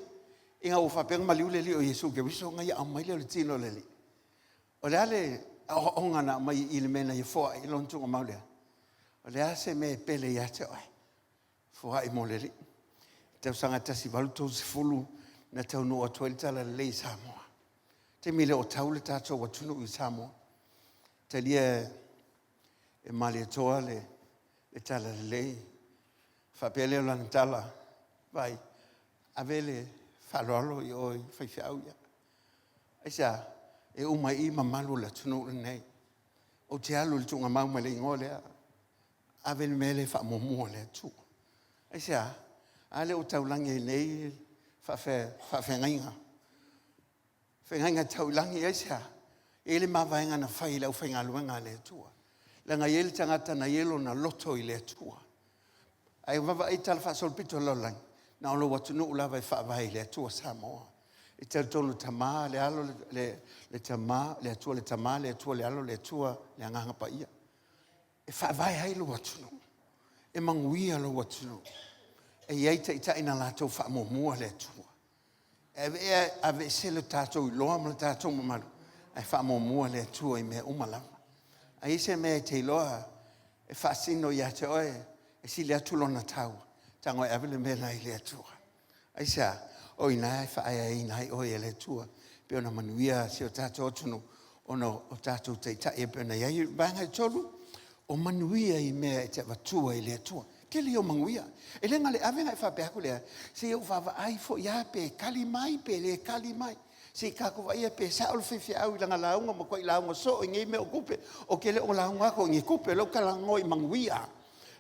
ina ua faapea ona maliu le Alii o Iesu Keriso ona ia aumai lea o le tino o le Alii. O le a le aoaoga na aumai i le mea na ia foai i lona tuugamau lea? O le a se mea e pele ia te oe? Foai mo le Alii. Tausaga 1830 na taunuu atu ai le talalelei i Samoa. Taimi le o tau le tatou atunuu i Samoa. Talia e Malietoa le talalelei. Faapea lea o lana tala, vaai, ave le faaaloalo i o i faifeau ia. Aisea? E uma ai i i mamalu o le atunuu lenei. Ou te alu i le tuugamau ma le igoa lea. Ave le mea lea e faamuamua i le Atua. Aisea? A lea ua taulagi ai nei faafeagaiga. Feagaiga tau i lagi, aisea? E i ai le mavaega na fai e le aufaigaluega a le Atua. Leaga e i ai le tagata na i ai lona loto i le Atua. Ae vaavaai i le talafaasolopito o le lalolagi, na o lou atunuu lava e faavae i le Atua Samoa. E talitonu i le Tama, le Alo, le Tama, le Atua le Tama, le Atua le Alo, le Atua le Agaga Paia. E faavae ai lou atunuu, e manuia lou atunuu. E i ai taitai na latou faamuamua le Atua. E aveese le tatou iloa ma le tatou mamalu, ae faamuamua le Atua i mea uma lava. A i ai se mea e te iloa e faasino ia te oe, e sili atu lona taua, tago e ave le mea la i le Atua. Aisea? O i ina e faaeaina ai oe e le Atua, pei ona manuia si o tatou atunuu ona o tatou taitai e pei ona i ai. Vaega e tolu, o manuia i mea e te avatua i le Atua. Tele ia o manuia. E le na o le ave ona e faapea atu lea, se i ou vaavaai foi lava pe tali mai pe le tali mai. Se i tatou vaaia pe sao le faifeau i lana lauga, ua matuai lauga soo i nei mea o tupe. Ou te le o lauga atu i ni tupe, o lea ou te talanoa i manuia.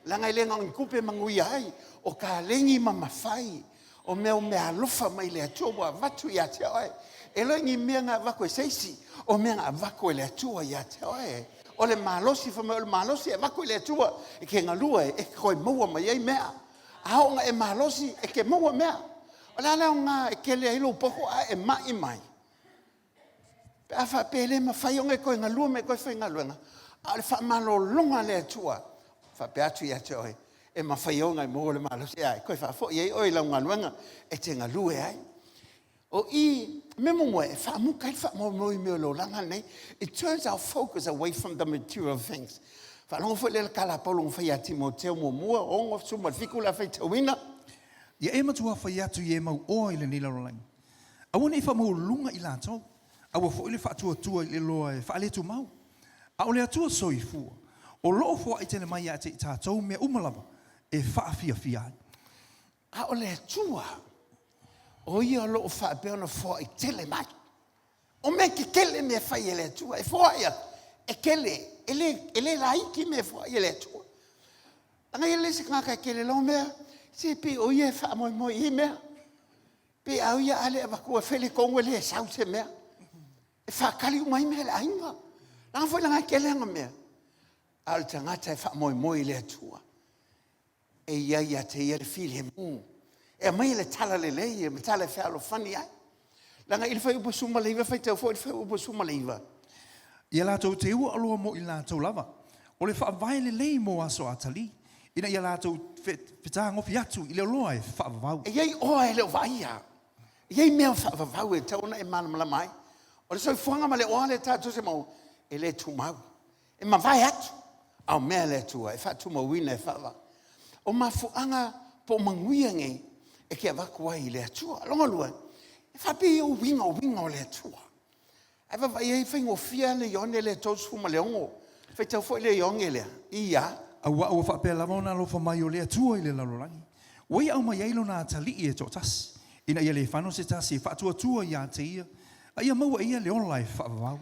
Leaga e le na o ni tupe e manuia ai, o taleni ma mafai, o mea o meaalofa mai le Atua ua avatu ia te oe. E le o ni mea na avatu e se isi, o mea na avatu e le Atua ia te oe. O le malosi, fai mai o le malosi e avatu i le Atua e te galue e toe maua mai ai mea. A oo ina e malosi e te maua mea. O le a le aoga e tele ai lou poto ae e mai mai? Pe a faapea e le mafai ona e toe galue ma e toe faigaluega, a o le faamalologa a le Atua, e faapea atu ia te oe, e mafai ona e maua le malosi e toe faafoi ai oe i lau galuega e te galue ai. O i, mea muamua e faamuta ai le faamoemoe i mea o le olaga lenei. It turns our focus away from the material things. Faalogo foi lea i le tala a Paulo na fai ia Timoteo muamua, 6, 17 le a faitauina. Ia e matua fai atu i e mauoa i lenei lalolagi, aua ne i faamaualuluga i latou, aua foi le faatuatua i le iloa e faaletumau. A o le Atua soifua, o lo o foai tele mai ia te i tatou mea uma lava e faafiafia ai. A o le Atua, o Ia o lo o faapea ona foai tele mai. O mea tetele mea e fai e le Atua, e foai atu, e tele, e le, e le laiti mea e foai e le Atua. Leaga e le isi tagata e tele loa mea, se pei o ia e faamoemoe i ia mea. Pei a o ia a le avatua e fai le tonu e le sau se mea. E faatali uma ai mea a le aiga. Leaga foi leaga e tele ana mea. A o le tagata e faamoemoe i le Atua, e i ai ia te ia le filemu. E aumai le tala lelei ma tala e fealofani ai. Leaga i le fuaiupu 19, faitau foi le fuaiupu 19. Ia latou teua oloa mo i latou lava, o le faavae lelei mo aso atalii, ina ia latou fetagofi atu i le oloa e faavavau. E i ai oa e le o vaaia. E i ai mea faavavau e tatau ona e malamalama ai. O le soifuaga ma le oa lea tatou te maua, e le tumau. E mavae atu, a o mea a le Atua e faatumauina e faavavau. O mafuaaga po o manuia nei e te avatu ai i le Atua. Lona lua, e faapei o uiga o uiga o le Atua. Ae vaavaai i ai e faigofie lava le Ioane lea 36. Faitau foi le Ioane lea, i a? Aua ua faapea lava ona alofa mai o le Atua i le lalolagi, ua ia aumai ai lona Atalii e toatasi, ina ia le fano se tasi e faatuatua ia te ia, a ia maua e ia le ola e faavavau.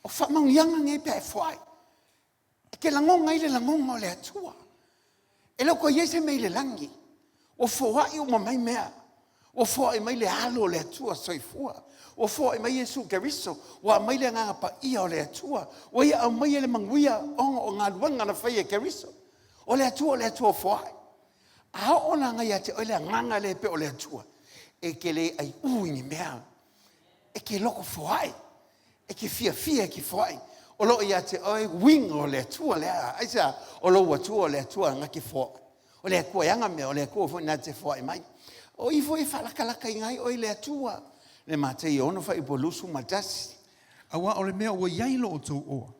O faamanuiaga nei pe a e foai, e te lagona ai le lagona o le Atua. E le o toe i ai se mea i le lagi, ua foai uma mai mea. Ua foai mai le alo o le Atua soifua. Ua foai mai Iesu Keriso. Ua aumai le Agaga Paia o le Atua. Ua ia aumaia le manuia ona o galuega na faia e Keriso. O le Atua o le Atua foai. A oo la ia te oe le agaga lea e pei o le Atua, e te le aiu i ni mea. E te loto foai. E te fiafia e te foai. O lo o ia te oe uiga o le Atua lea. Aisea? O lou Atua o le Atua na te foai. O le Atua e ana mea, o le Atua foi na te foai mai. O i foi e faalatalataina ai oe i le Atua. Le Matei 6 fuaiupu 21. Aua o le mea ua i ai lo outou oa,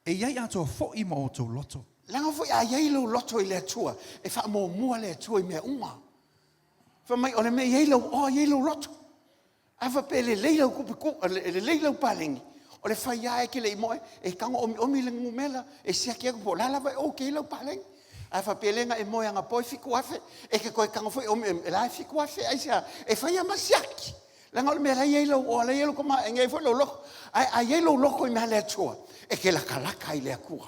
e i ai atoa foi ma outou loto. Leaga foi a i ai lou loto i le Atua, e faamuamua le Atua i mea uma. Fai mai o le mea e i ai lou oa, e i ai lou loto. A faapea e lelei lau tupe tuu, e lelei lau paleni, o le fai lava e te le i moe, e tago omiomi le numera, e siaki atu po o le a lava e ok ai lau paleni. A faapea o lea na e moe anapo e $7,000, e te toe tago foi e omiomi, o la e $7,000. Aisea? E fai lava ma siaki, leaga o le mea la e i ai lou oa, la e i ai lou tamaoaiga, e i ai foi lou loto. Ae a i ai lou loto i mea a le Atua, e te latalata i le Atua.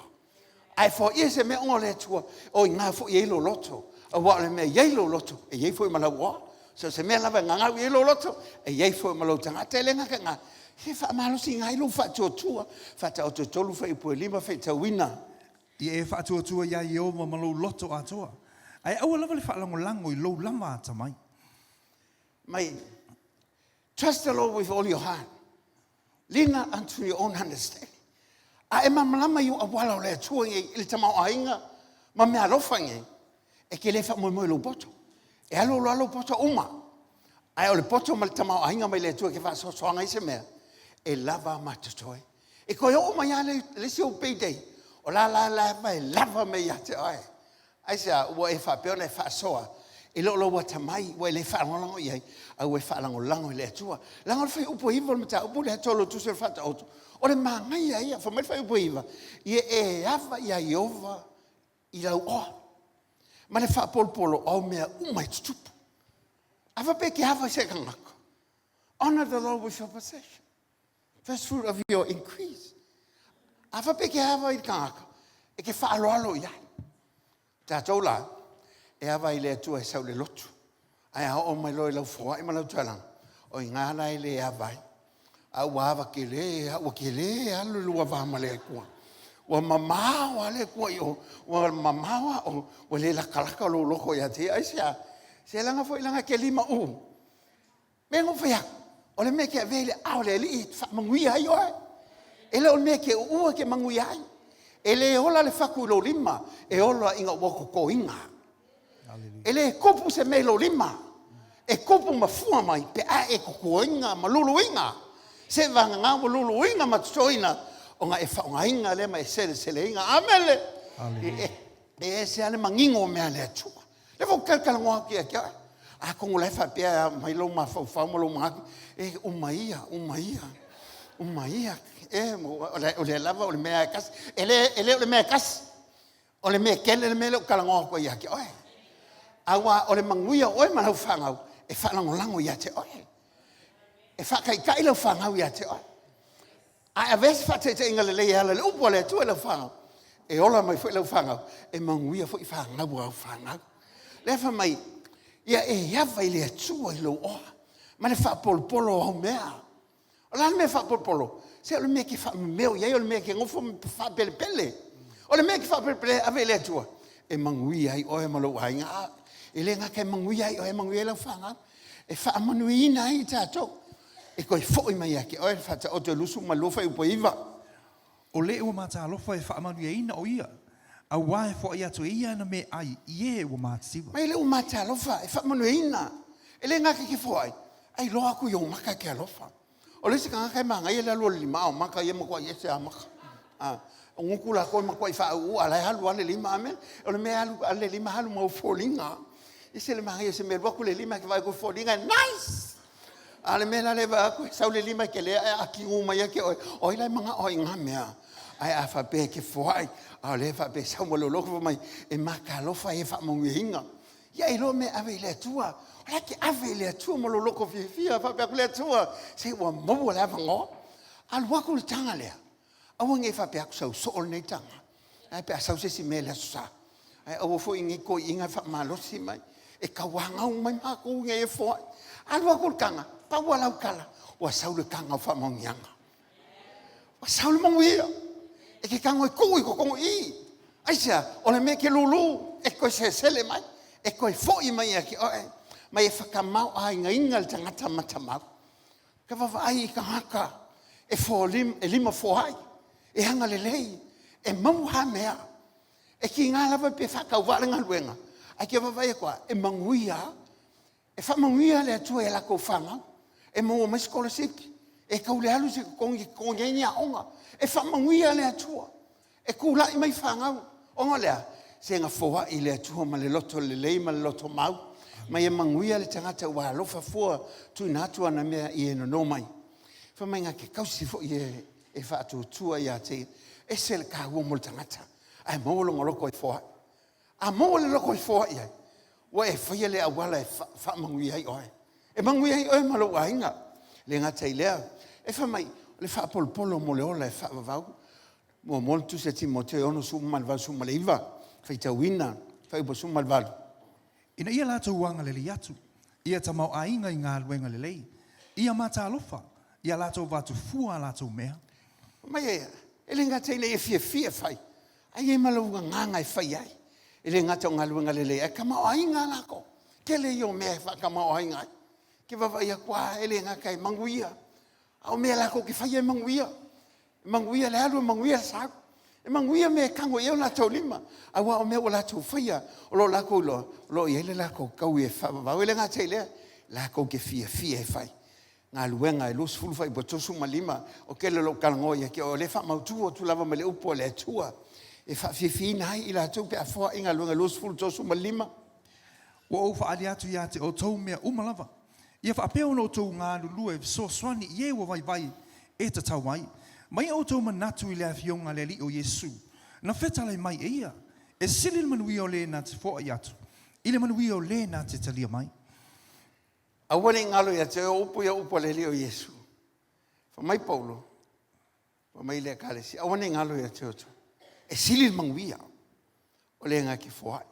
A e foaia se mea ona o le Atua, o i ina foi e i ai lou loto. Aua o le mea e i ai lou loto, e i ai foi ma lau oa. So o se mea lava e gagau i ai lou loto, e i ai foi ma lou tagata. E le gata i lena, e faamalosiga ai lou faatuatua. Faataoto e 3 fuaiupu e 5 faitauina. Ia e faatuatua iā Ieova ma lou loto atoa, ae aua lava le faalagolago i lou lava atamai. Mai, trust the Lord with all your heart. Lean not unto your own understanding. A e malamalama i ou auala o le Atua nei i le tamaoaiga ma meaalofa nei, e te le faamoemoe i lou poto. E alu alu lava lou poto uma. Ae o le poto ma le tamaoaiga mai le Atua e te faasoasoaina ai se mea, e lava ma totoe. E toe oo mai lava le isi ou payday, o la la e lava mai ia te oe. Aisea? Ua e faapea ona e faasoa e le o lou atamai ua e le faalagolago i ai, a ua e faalagolago i le Atua. Leaga o le fuaiupu e 9 o le mataupu lea tau o le Tusi o le Faataoto, o le manaia ia. Fai mai le fuaiupu e 9, ia e ava ia Ieova i lau oa, ma le faapolopolo o au mea uma e tutupu. A faapea e te ava i se tagata, honor the Lord with your possession. First fruit of your increase. A faapea e te ava i le tagata, e te faaaloalo i ai. Tatou la, e ava i le Atua e sau i le lotu. Ae a oo mai loa i lau foai ma lau taulaga, o i ina la e le ava ai. A ua ava tele lava, ua tele lava le lua va ma le Atua. Ua mamao lava le Atua i o, ua mamao lava oe, ua le latalata lou loto ia te Ia. Aisea? Se leaga foi leaga e te limau. Mea na ou fai atu, o le mea e te avea i le aao o le Alii e faamanuia ai oe. E le o le mea e te uua e te manuia ai. E le ola le fatu i lou lima, e ola ina ua totoina. E le tupu se mea i lou lima. E kupu ma fua mai pe a e kokoina ma luluina. Se vagana ua luluina ma totoina ona e faaaogaina lea ma e seleseleina. Amene. E ese lava le manino o mea a le Atua. Lea foi ou te talatalanoa atu ia te oe. Atonu o la e faapea mai lou mafaufau ma lou manatu, e uma ia, uma ia, uma ia. E, o lea lava o le mea e tasi. E le o le mea e tasi, o le mea tele le mea lea ou te talanoa atu ai ia te oe. Aua o le manuia o oe ma lau fanau, e faalagolago ia te oe. E faataitai lau fanau ia te oe. A e avea se faataitaiga lelei e ala i le upu a le Atua i lau fanau, e ola mai foi lau fanau, e manuia foi fanau a au fanau. Lea fai mai, ia e ava i le Atua i lou ola ma le faapolopolo o au mea. O le a le mea faapolopolo? Se o le mea e te faamemeo i ai, o le mea e te nofo ma faapelepele. O le mea e te faapelepele ai e ave i le Atua, e manuia ai oe ma lou aiga. E le gata e manuia ai oe, ae manuia ai lau fanau. E faamanuiaina ai i tatou. E toe foi mai ia te oe le Faataoto 22 fuaiupu e 9. O le ua matalofa e faamanuiaina o ia, auā e foai atu e ia ana meaai i e ua matitiva. Mai le ua matalofa e faamanuiaina. E le gata i te foai, ae iloa atu i ou maka e te alofa. O le isi tagata e manaia le alu o le lima a o maka ia, e matuai ese lava maka. O gutu latou e matuai faaauu a o la e alu lava le lima. Amene. O le mea e alu le lima alu ma ou foliga. E ese le manaia o se mea e alu atu le lima e te vaai atu i foliga e nice. A o le mea la lea e vaai atu e sau le lima e tele ae akigu mai ia te oe. O ai la e manao ai i na mea? Ae a faapea e te foai, a o lea e faapea e sau ma lou loto fai mai, e matalofa e faamanuiaina. Ia e iloa mea e ave i le Atua. O la e te ave i le Atua ma lou loto fiafia, faapea atu le Atua, se ua maua le avanoa. Alu atu le taga lea, aua ne i faapea atu sau soo lenei taga. Ae a pe a sau se isi mea i le Aso Sa. Ae aua foi ne i toeaiina faamalosi mai, e tauanau mai matou ina ia foai. Alu atu le taga, pau lava lau tala, ua sau le taga o faamanuiaga. Ua sau le manuia. E te tago e tuu i totonu i i. Aisea? O le mea e te lulu, e toe selesele mai, e toe foi mai ia te oe, ma e faatamaoaigaina le tagata matamau. E vaavaai i tagata e limafoai, e agalelei, e maua lava mea. E tiga lava pe faatauvaa le galuega, ae te vaavaai atu lava, e manuia lava. E faamanuia le Atua i a latou fanau, e maua mai sikolasipi, e tau le alu se totogi e totogi ai ni aoga. E faamanuia le Atua, e tulai mai fanau, ona o le a? Se na foai le Atua ma le loto lelei ma le loto mau, ma ia manuia le tagata ua alofa fua tuuina atu ana mea i e nono mai. Fai mai na te tausi foi e e faatuatua ia te ia. E ese le taua mo le tagata, ae maua lona loto e foai. A maua le loto e foai ai, ua e faia le auala e faamanuia ai oe. E manuia ai oe ma lou aiga. E le gata i lea, e fai mai, o le faapolopolo mo le ola e faavavau. Muamua le tusi a Timoteo 6 le 89, faitauina fuaiupu 18. Ina ia latou agalelei atu, ia tamaoaiga i galuega lelei, ia matalofa, ia latou avatu fua a latou mea. Fai mai e, e le gata ina ia fiafia e fai, ae i ai ma lou agaga e fai ai. E le gata o galuega lelei, ae tamaoaiga lava latou. Tele ia o mea e faatamaoaiga ai. Ou te vaavaai atu lava, e le gata e manuia, a o mea latou te faia e manuia. E manuia le alu, e manuia le sau. E manuia mea e tago i ai o latou lima, aua o mea ua latou faia, o lo o latou iloa, o lo o i ai le latou taui e faavavau. E le gata i lea, latou te fiafia e fai. Galuega e 20 fuaiupu 35, o le tele o lou talanoa ia te oe, o lea e faamautu atu lava ma le upu a le Atua e faafiafiaina ai i latou pe a foai Galuega 20, 35. Ua ou faaali atu ia te outou mea uma lava, ia faapea ona outou galulue e fesoasoani i e ua vaivai e tatau ai. Ma ia outou manatu i le Afioga a le Alii o Iesu, na fetalai mai e ia, e sili le manuia o le na te foai atu, i le manuia o le na te talia mai. Aua ne i galo ia te oe o upu ia o upu a le Alii o Iesu. Fai mai Paulo, fai mai le Ekalesia, aua ne i galo ia te outou, e sili le manuia o le na te foai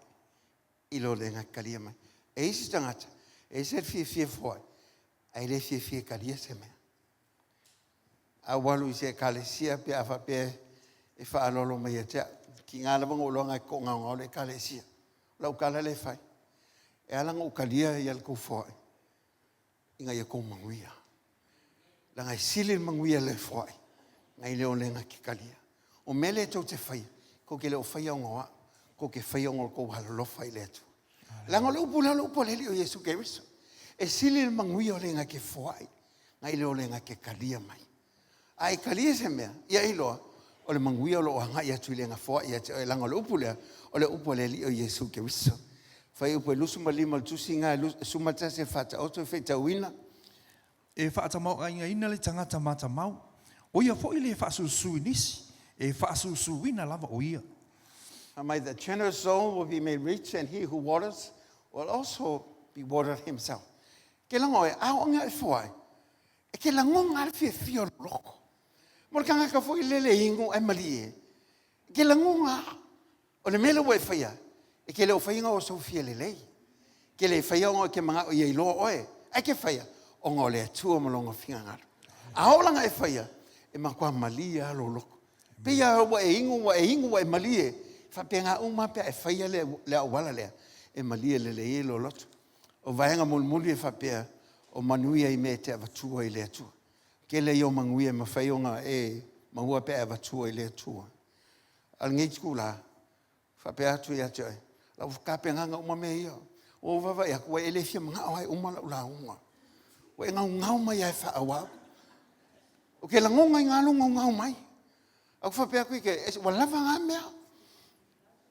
i lo le na te talia mai. E i ai isi tagata, e ese le fiafia e foai, ae le fiafia e talia se mea. A ua alu i se ekalesia pe a faapea e faaaloalo mai ia te au, tiga lava ona ou iloa na e toagaogao le ekalesia. O lau tala lea e fai, e ala ona ou talia ia le tou foai, ina ia outou manuia. Leaga e sili le manuia i le foai nai lo le na te talia. O mea lea tou te faia, tou te le o faia ona o au, tou te faia ona o le tou alolofa i le Atua. Leaga o le upu lea o le upu a le Alii o Iesu Keriso. E sili le manuia o le na te foai, nai lo le na te talia mai. A e talia se mea, ia e iloa, o le manuia o lo o agai atu i le gafoai ia te oe, leaga o le upu lea, o le upu a le Alii o Iesu Keriso. Fuaiupu 25 o le tusi lena 11 e faataoto e faitauina. E faatamaoaigaina le tagata matamau, o ia foi le faasusu i nisi, e faasusuina lava o ia. Fai mai, the generous soul will be made rich, and he who waters will also be watered himself. Ke lago e, a o anga e foai, e ke lagonga le fiafia o le loko. Mo le tagata foi lele inu ai malie, ke lagonga o le mea lea ua e faia, e te le o faia ona o sou fia lelei. Ke le faia ona e te manao ia iloa oe. Ae ke faia, ona o le Atua ma lona finagalo. A oo la ina e faia, e matua malie lava lou loto. Pei lava ua e inu, ua e inu ua e malie, e faapena uma lava pe a e faia le auala lea, e malie lelei ai lou loto. O vaega mulimuli e faapea, o manuia i mea e te avatua i le Atua. Tele ia o manuia e mafai ona e maua pe a e avatua i le Atua. A o lenei itula, e faapea atu ia te oe, o lau tapenaga uma mea ia. Ua ou vaavaai atu ua e le fia manao lava e uma lau lauga. Ua e naunau mai lava e faaauau. Ou te lagonaina lava lou naunau mai. Ae ou te faapea atu ia te oe, ua lava na mea.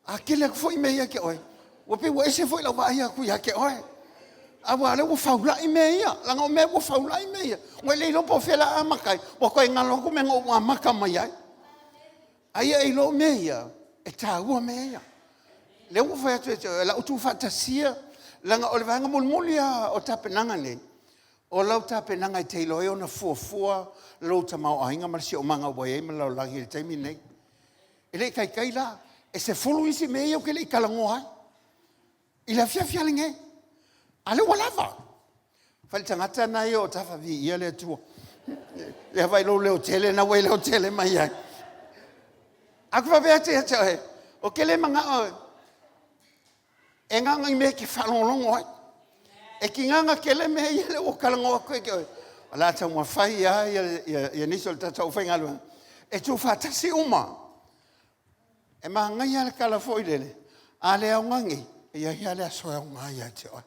A tele atu foi mea ia te oe, ua pei ua ese foi lau vaai atu ia te oe. Aua o lea ua faulai mea ia, leaga o mea ua faulai mea ia, ua e le iloa po o fea o le a amata ai, ua toe galo atu mea na ou amata mai ai. A ia e iloa o mea ia, e taua mea ia. O lea ua ou fai atu ia te oe, o le a ou tuufaatasia, leaga o le vaega mulimuli lava o tapenaga nei, o lau tapenaga e te iloa ai ona fuafua lou tamaoaiga ma le siosiomaga ua i ai ma le lalolagi i le taimi lenei. E le i taitai la, e 10 isi mea ia ou te le i talanoa ai i le afiafi lava lenei, a o lea ua lava. Fai le tagata lena ia o tafa viia le Atua. Ia vaai i lou leotele lena ua e leotele mai ai. Ae ou te faapea atu ia te oe, ou te le manao e na o ni mea e te faalogologo ai. E tiga ona tele mea ia lea ua ou talanoa atu ia te oe, o le a taumafai lava nisi o le tatou aufaigaluega e tuufaatasi uma. E manaia lava le tala foi lele, a le aoga nei, e i ai lava le aso e aoga ai ia te oe.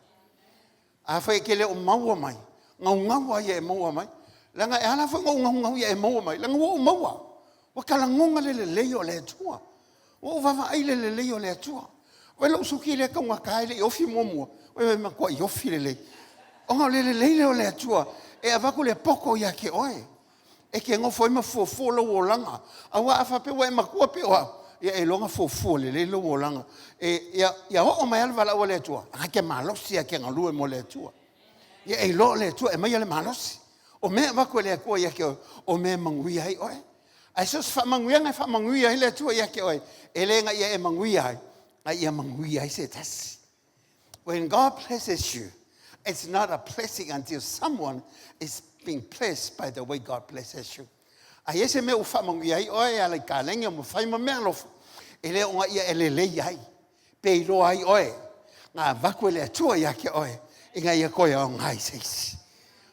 Afai e te le o maua mai, naunau lava ia e maua mai. Leaga e ala foi ona ou naunau ia e maua mai, leaga ua ou maua. Ua ta lagona le lelei o le Atua. Ua ou vaavaai i le lelei o le Atua. Vaai lou suki lea e taugata e le i ofi muamua, oi e matuai ofi lelei. Ona o le lelei lea o le Atua e avatu le poto ia te oe, e te nofo ai ma fuafua lou olaga. Aua a faapea ua e matua pei o au, ia e iloa ona fuafua lelei lou olaga. Ia oo mai lava le valaau a le Atua, o lena e te malosi lava e te galue mo le Atua. Ia e iloa o le Atua e aumaia le malosi. O mea e avatu e le Atua ia te oe, o mea e manuia ai oe. Ae so o se faamanuiaga e faamanuia ai le Atua ia te oe, e le na ia e manuia ai, a ia manuia ai se tasi. When God blesses you, it's not a blessing until someone is being blessed by the way God blesses you. A i ai se mea ua faamanuia ai oe e ala i kalegi ma fai ma meaalofa, e le o ia e lelei ai, pe iloa ai oe, na avatu e le Atua ia te oe, ina ia toe aoga i se isi.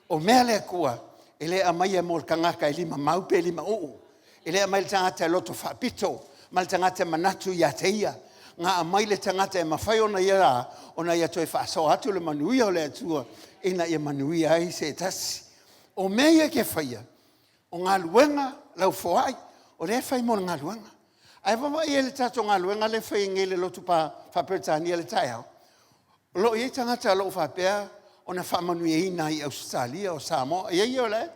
O mea a le Atua, e le aumaia mo le tagata e limamau pe limauu, e le aumai i le tagata e loto faapito ma le tagata e manatu ia te ia. Na aumai le tagata e mafai ona ia a? Ona ia toe faasoa atu le manuia o le Atua ina ia manuia ai se tasi. O mea ia e te faia, o galuega, lau foai, o lea e fai mo le galuega. Ae vaavaai i ai i le tatou galuega lea e fai nei i le Lotu Faa-Peretania i le taeao, o lo o i ai tagata o lo o faapea ona faamanuiaina i Ausetalia, o Samoa, e i ai ia o la e,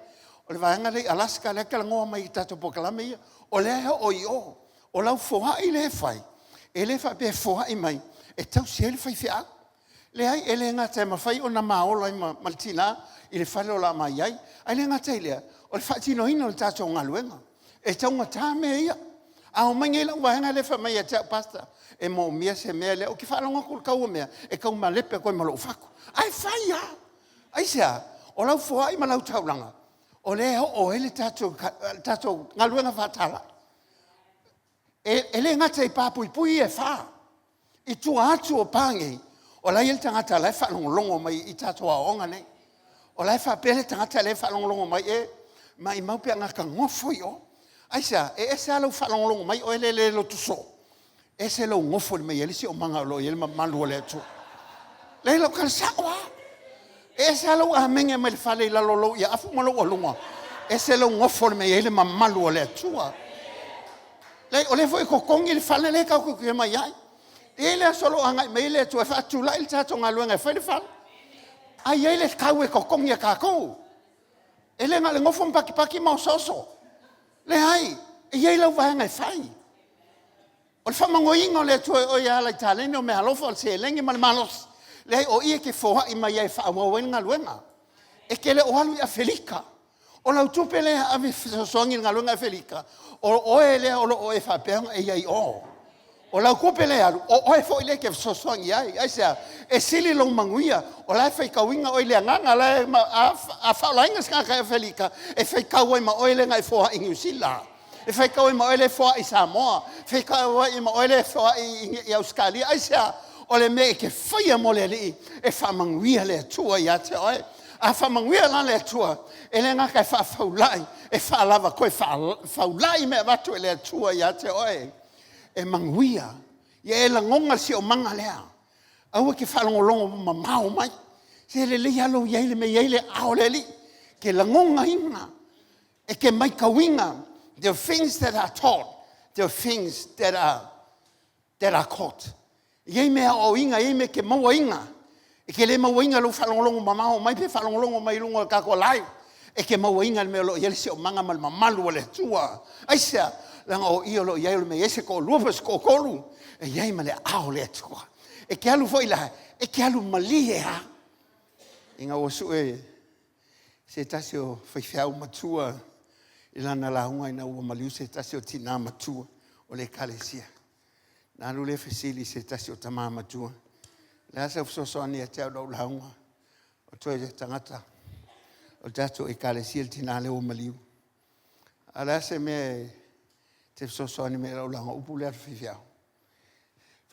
o le vaega lea i Alaska lea e talanoa mai i tatou polokalame ia, o lea e oo i o. O lau foai lea e fai, e le faapea e foai mai e tausi ai le faifeau. Leai, e le gata e mafai ona ma ola ai ma le tina i le fale o le a ma i ai, ae le gata i lea, o le faatinoina o le tatou galuega. E taugata mea ia. A omai nei lau vaega lea fai mai ia te au, Pastor, e moomia se mea lea. Ou te faalogo atu i le tau o mea, e tau malepe atu ai ma lou fatu. Ae fai lava. Aisea? O lau foai ma lau taulaga, o lea e oo ai le tatou galuega faatalai. E le gata i pa puipui ia e fa. I tua atu o pa nei, o la e i ai le tagata o la e faalogologo mai i tatou aoaoga nei. O la e faapea le tagata lea e faalogologo mai, e, maumau pe a gata nofo i o. Aisea? E ese lava lou faalogologo mai oe lea e le lotu soo, ese lou nofo mai ai le siosiomaga o lo o i ai le mamalu o le Atua. Leai, o lau tala sao lava. E ese lava lou amene mai le fale i lalo o lou ieafu ma lou aluga, ese lou nofo i le mea e i ai le mamalu o le Atua. Leai, o lea foi e totogi le fale lea tatou te omai ai. E i ai le aso o lo o agai mai ai le Atua e faatulai le tatou galuega e fai le fale, ae i ai le tau e totogi e tatou. E le na o le nofo ma patipati ma osooso. Leai, e i ai lau vaega e fai. O le faamanuiaina o le Atua i oe e ala i taleni o meaalofa o le seleni ma le malosi, leai o i e te foai mai ai e faaauau ai le galuega. E te le o alu i Afelika. O lau tupe lea e ave e fesoasoani i le galuega i Afelika, o oe lea o lo o e faapea ona e i ai i o. O lau tupe lea e alu, o oe foi lea e te fesoasoani i ai. Aisea? E sili lou manuia, o la e faitauina oe i le agaga, a faaolaina se tagata i Afelika, e faitau ai ma oe lea na e foai i Niu Sila, e faitau ai ma oe lea e foai i Samoa, faitau ai ma oe lea e foai i Ausetalia. Aisea? O le mea e te faia mo le Alii, e faamanuia le Atua ia te oe. A faamanuia la le Atua, e le gata e faafaulai, e faalava toe faulai mea e avatu e le Atua ia te oe. E manuia. Ia e lagona le siosiomaga lea. Aua e te faalogologo mamao mai. Se lelei lava lou i ai i le mea e i ai le aao o le Alii. E te lagonaina, e te matauina the things that are taught, the things that are caught. E i ai mea e aoaoina, e i ai mea e te mauaina. E te le mauaina i lou faalogologo mamao mai pe faalogologo mai i luga o le tatou live. E te mauaina i le mea o lo o i ai le siosiomaga ma le mamalu o le Atua. Aisea? Leaga o i o lo o i ai le mea e i ai se toalua po o se toatolu, e i ai ma le aao o le Atua. E te alu foi la, e te alu malie lava. Ina ua sue se tasi o faifeau matua i lana lauga ina ua maliu se tasi o tina matua o le ekalesia, ona alu lea fesili i se tasi o tama matua, o le a sau fesoasoani ia te au i lau lauga? O toe tagata o le tatou ekalesia le tina lea ua maliu. A o le a se mea e te fesoasoani mai ai i lau lauga? O le upu lea a le faifeau.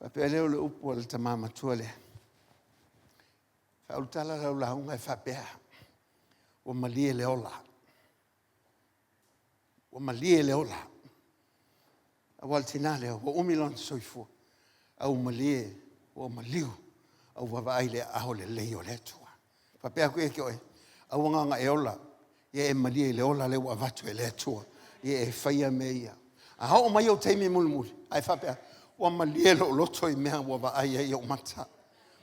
Ona faapea lea o le upu a le tama matua lea, faaulutala lau lauga e faapea, ua malie le ola, ua malie le ola. Aua o le tina lea ua umi lona soifua, ae ua malie, ua maliu, ae ua vaavaai i le aao lelei o le Atua. E faapea atu ia te oe, aua na ona e ola, ia e malie i le ola lea ua avatu e le Atua, ia e faia mea ia. A oo mai ou taimi mulimuli, ae faapea, ua malie lou loto i mea ua vaai ai ou mata.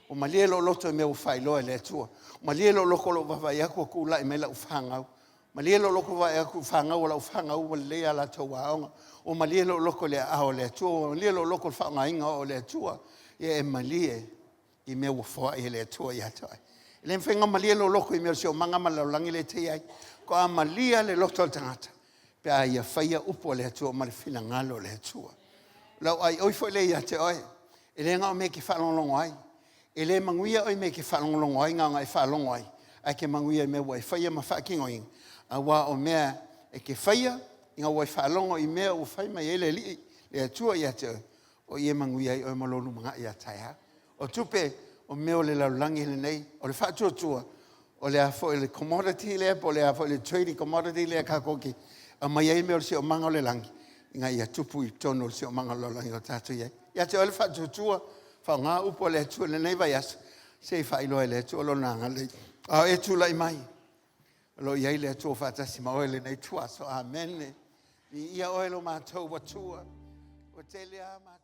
Ua malie lou loto i mea ua faailoa e le Atua. Ua malie lou loto i lou vaavaai atu o tulai mai lau fanau. Malie lou loto i lou vaai atu i fanau a lau fanau ua lelei a latou aoga. Ua malie lou loto i le aao o le Atua. Ua malie lou loto i le faaaogaina o au e le Atua. Ia e malie i mea ua foai e le Atua ia te oe. E le mafai ona malie lou loto i mea o le siosiomaga ma le lalolagi lea e te i ai. Faatoa malie le loto o le tagata pe a ia faia upu a le Atua ma le finagalo o le Atua. O lau aioi foi lea ia te oe, e le na o mea e te faalogologo ai. E le manuia oe i mea e te faalogologo ai na ona e faalogo ai, ae te manuia i mea ua e faia ma faatinoina, aua o mea e te faia ina ua e faalogo i mea ua fai mai ai le Alii, le Atua ia te oe, o i e manuia ai oe ma lou lumanai a taeao. O tupe, o mea o le lalolagi lenei, o le faatuatua, o le a foi le commodity lea po o le a foi le trading commodity lea tatou te aumai ai mea o le siosiomaga o le lagi, ina ia tupu i totonu o le siosiomaga o le lalolagi o tatou i ai. Ia te oe le faatuatua, faaaoga upu a le Atua i lenei vaiaso, se i faailoa e le Atua Lona agalelei. A o e tulai mai, o lo o i ai le Atua faatasi ma oe i lenei ituaso. Amene. Viia oe lo matou Atua, ua tele lava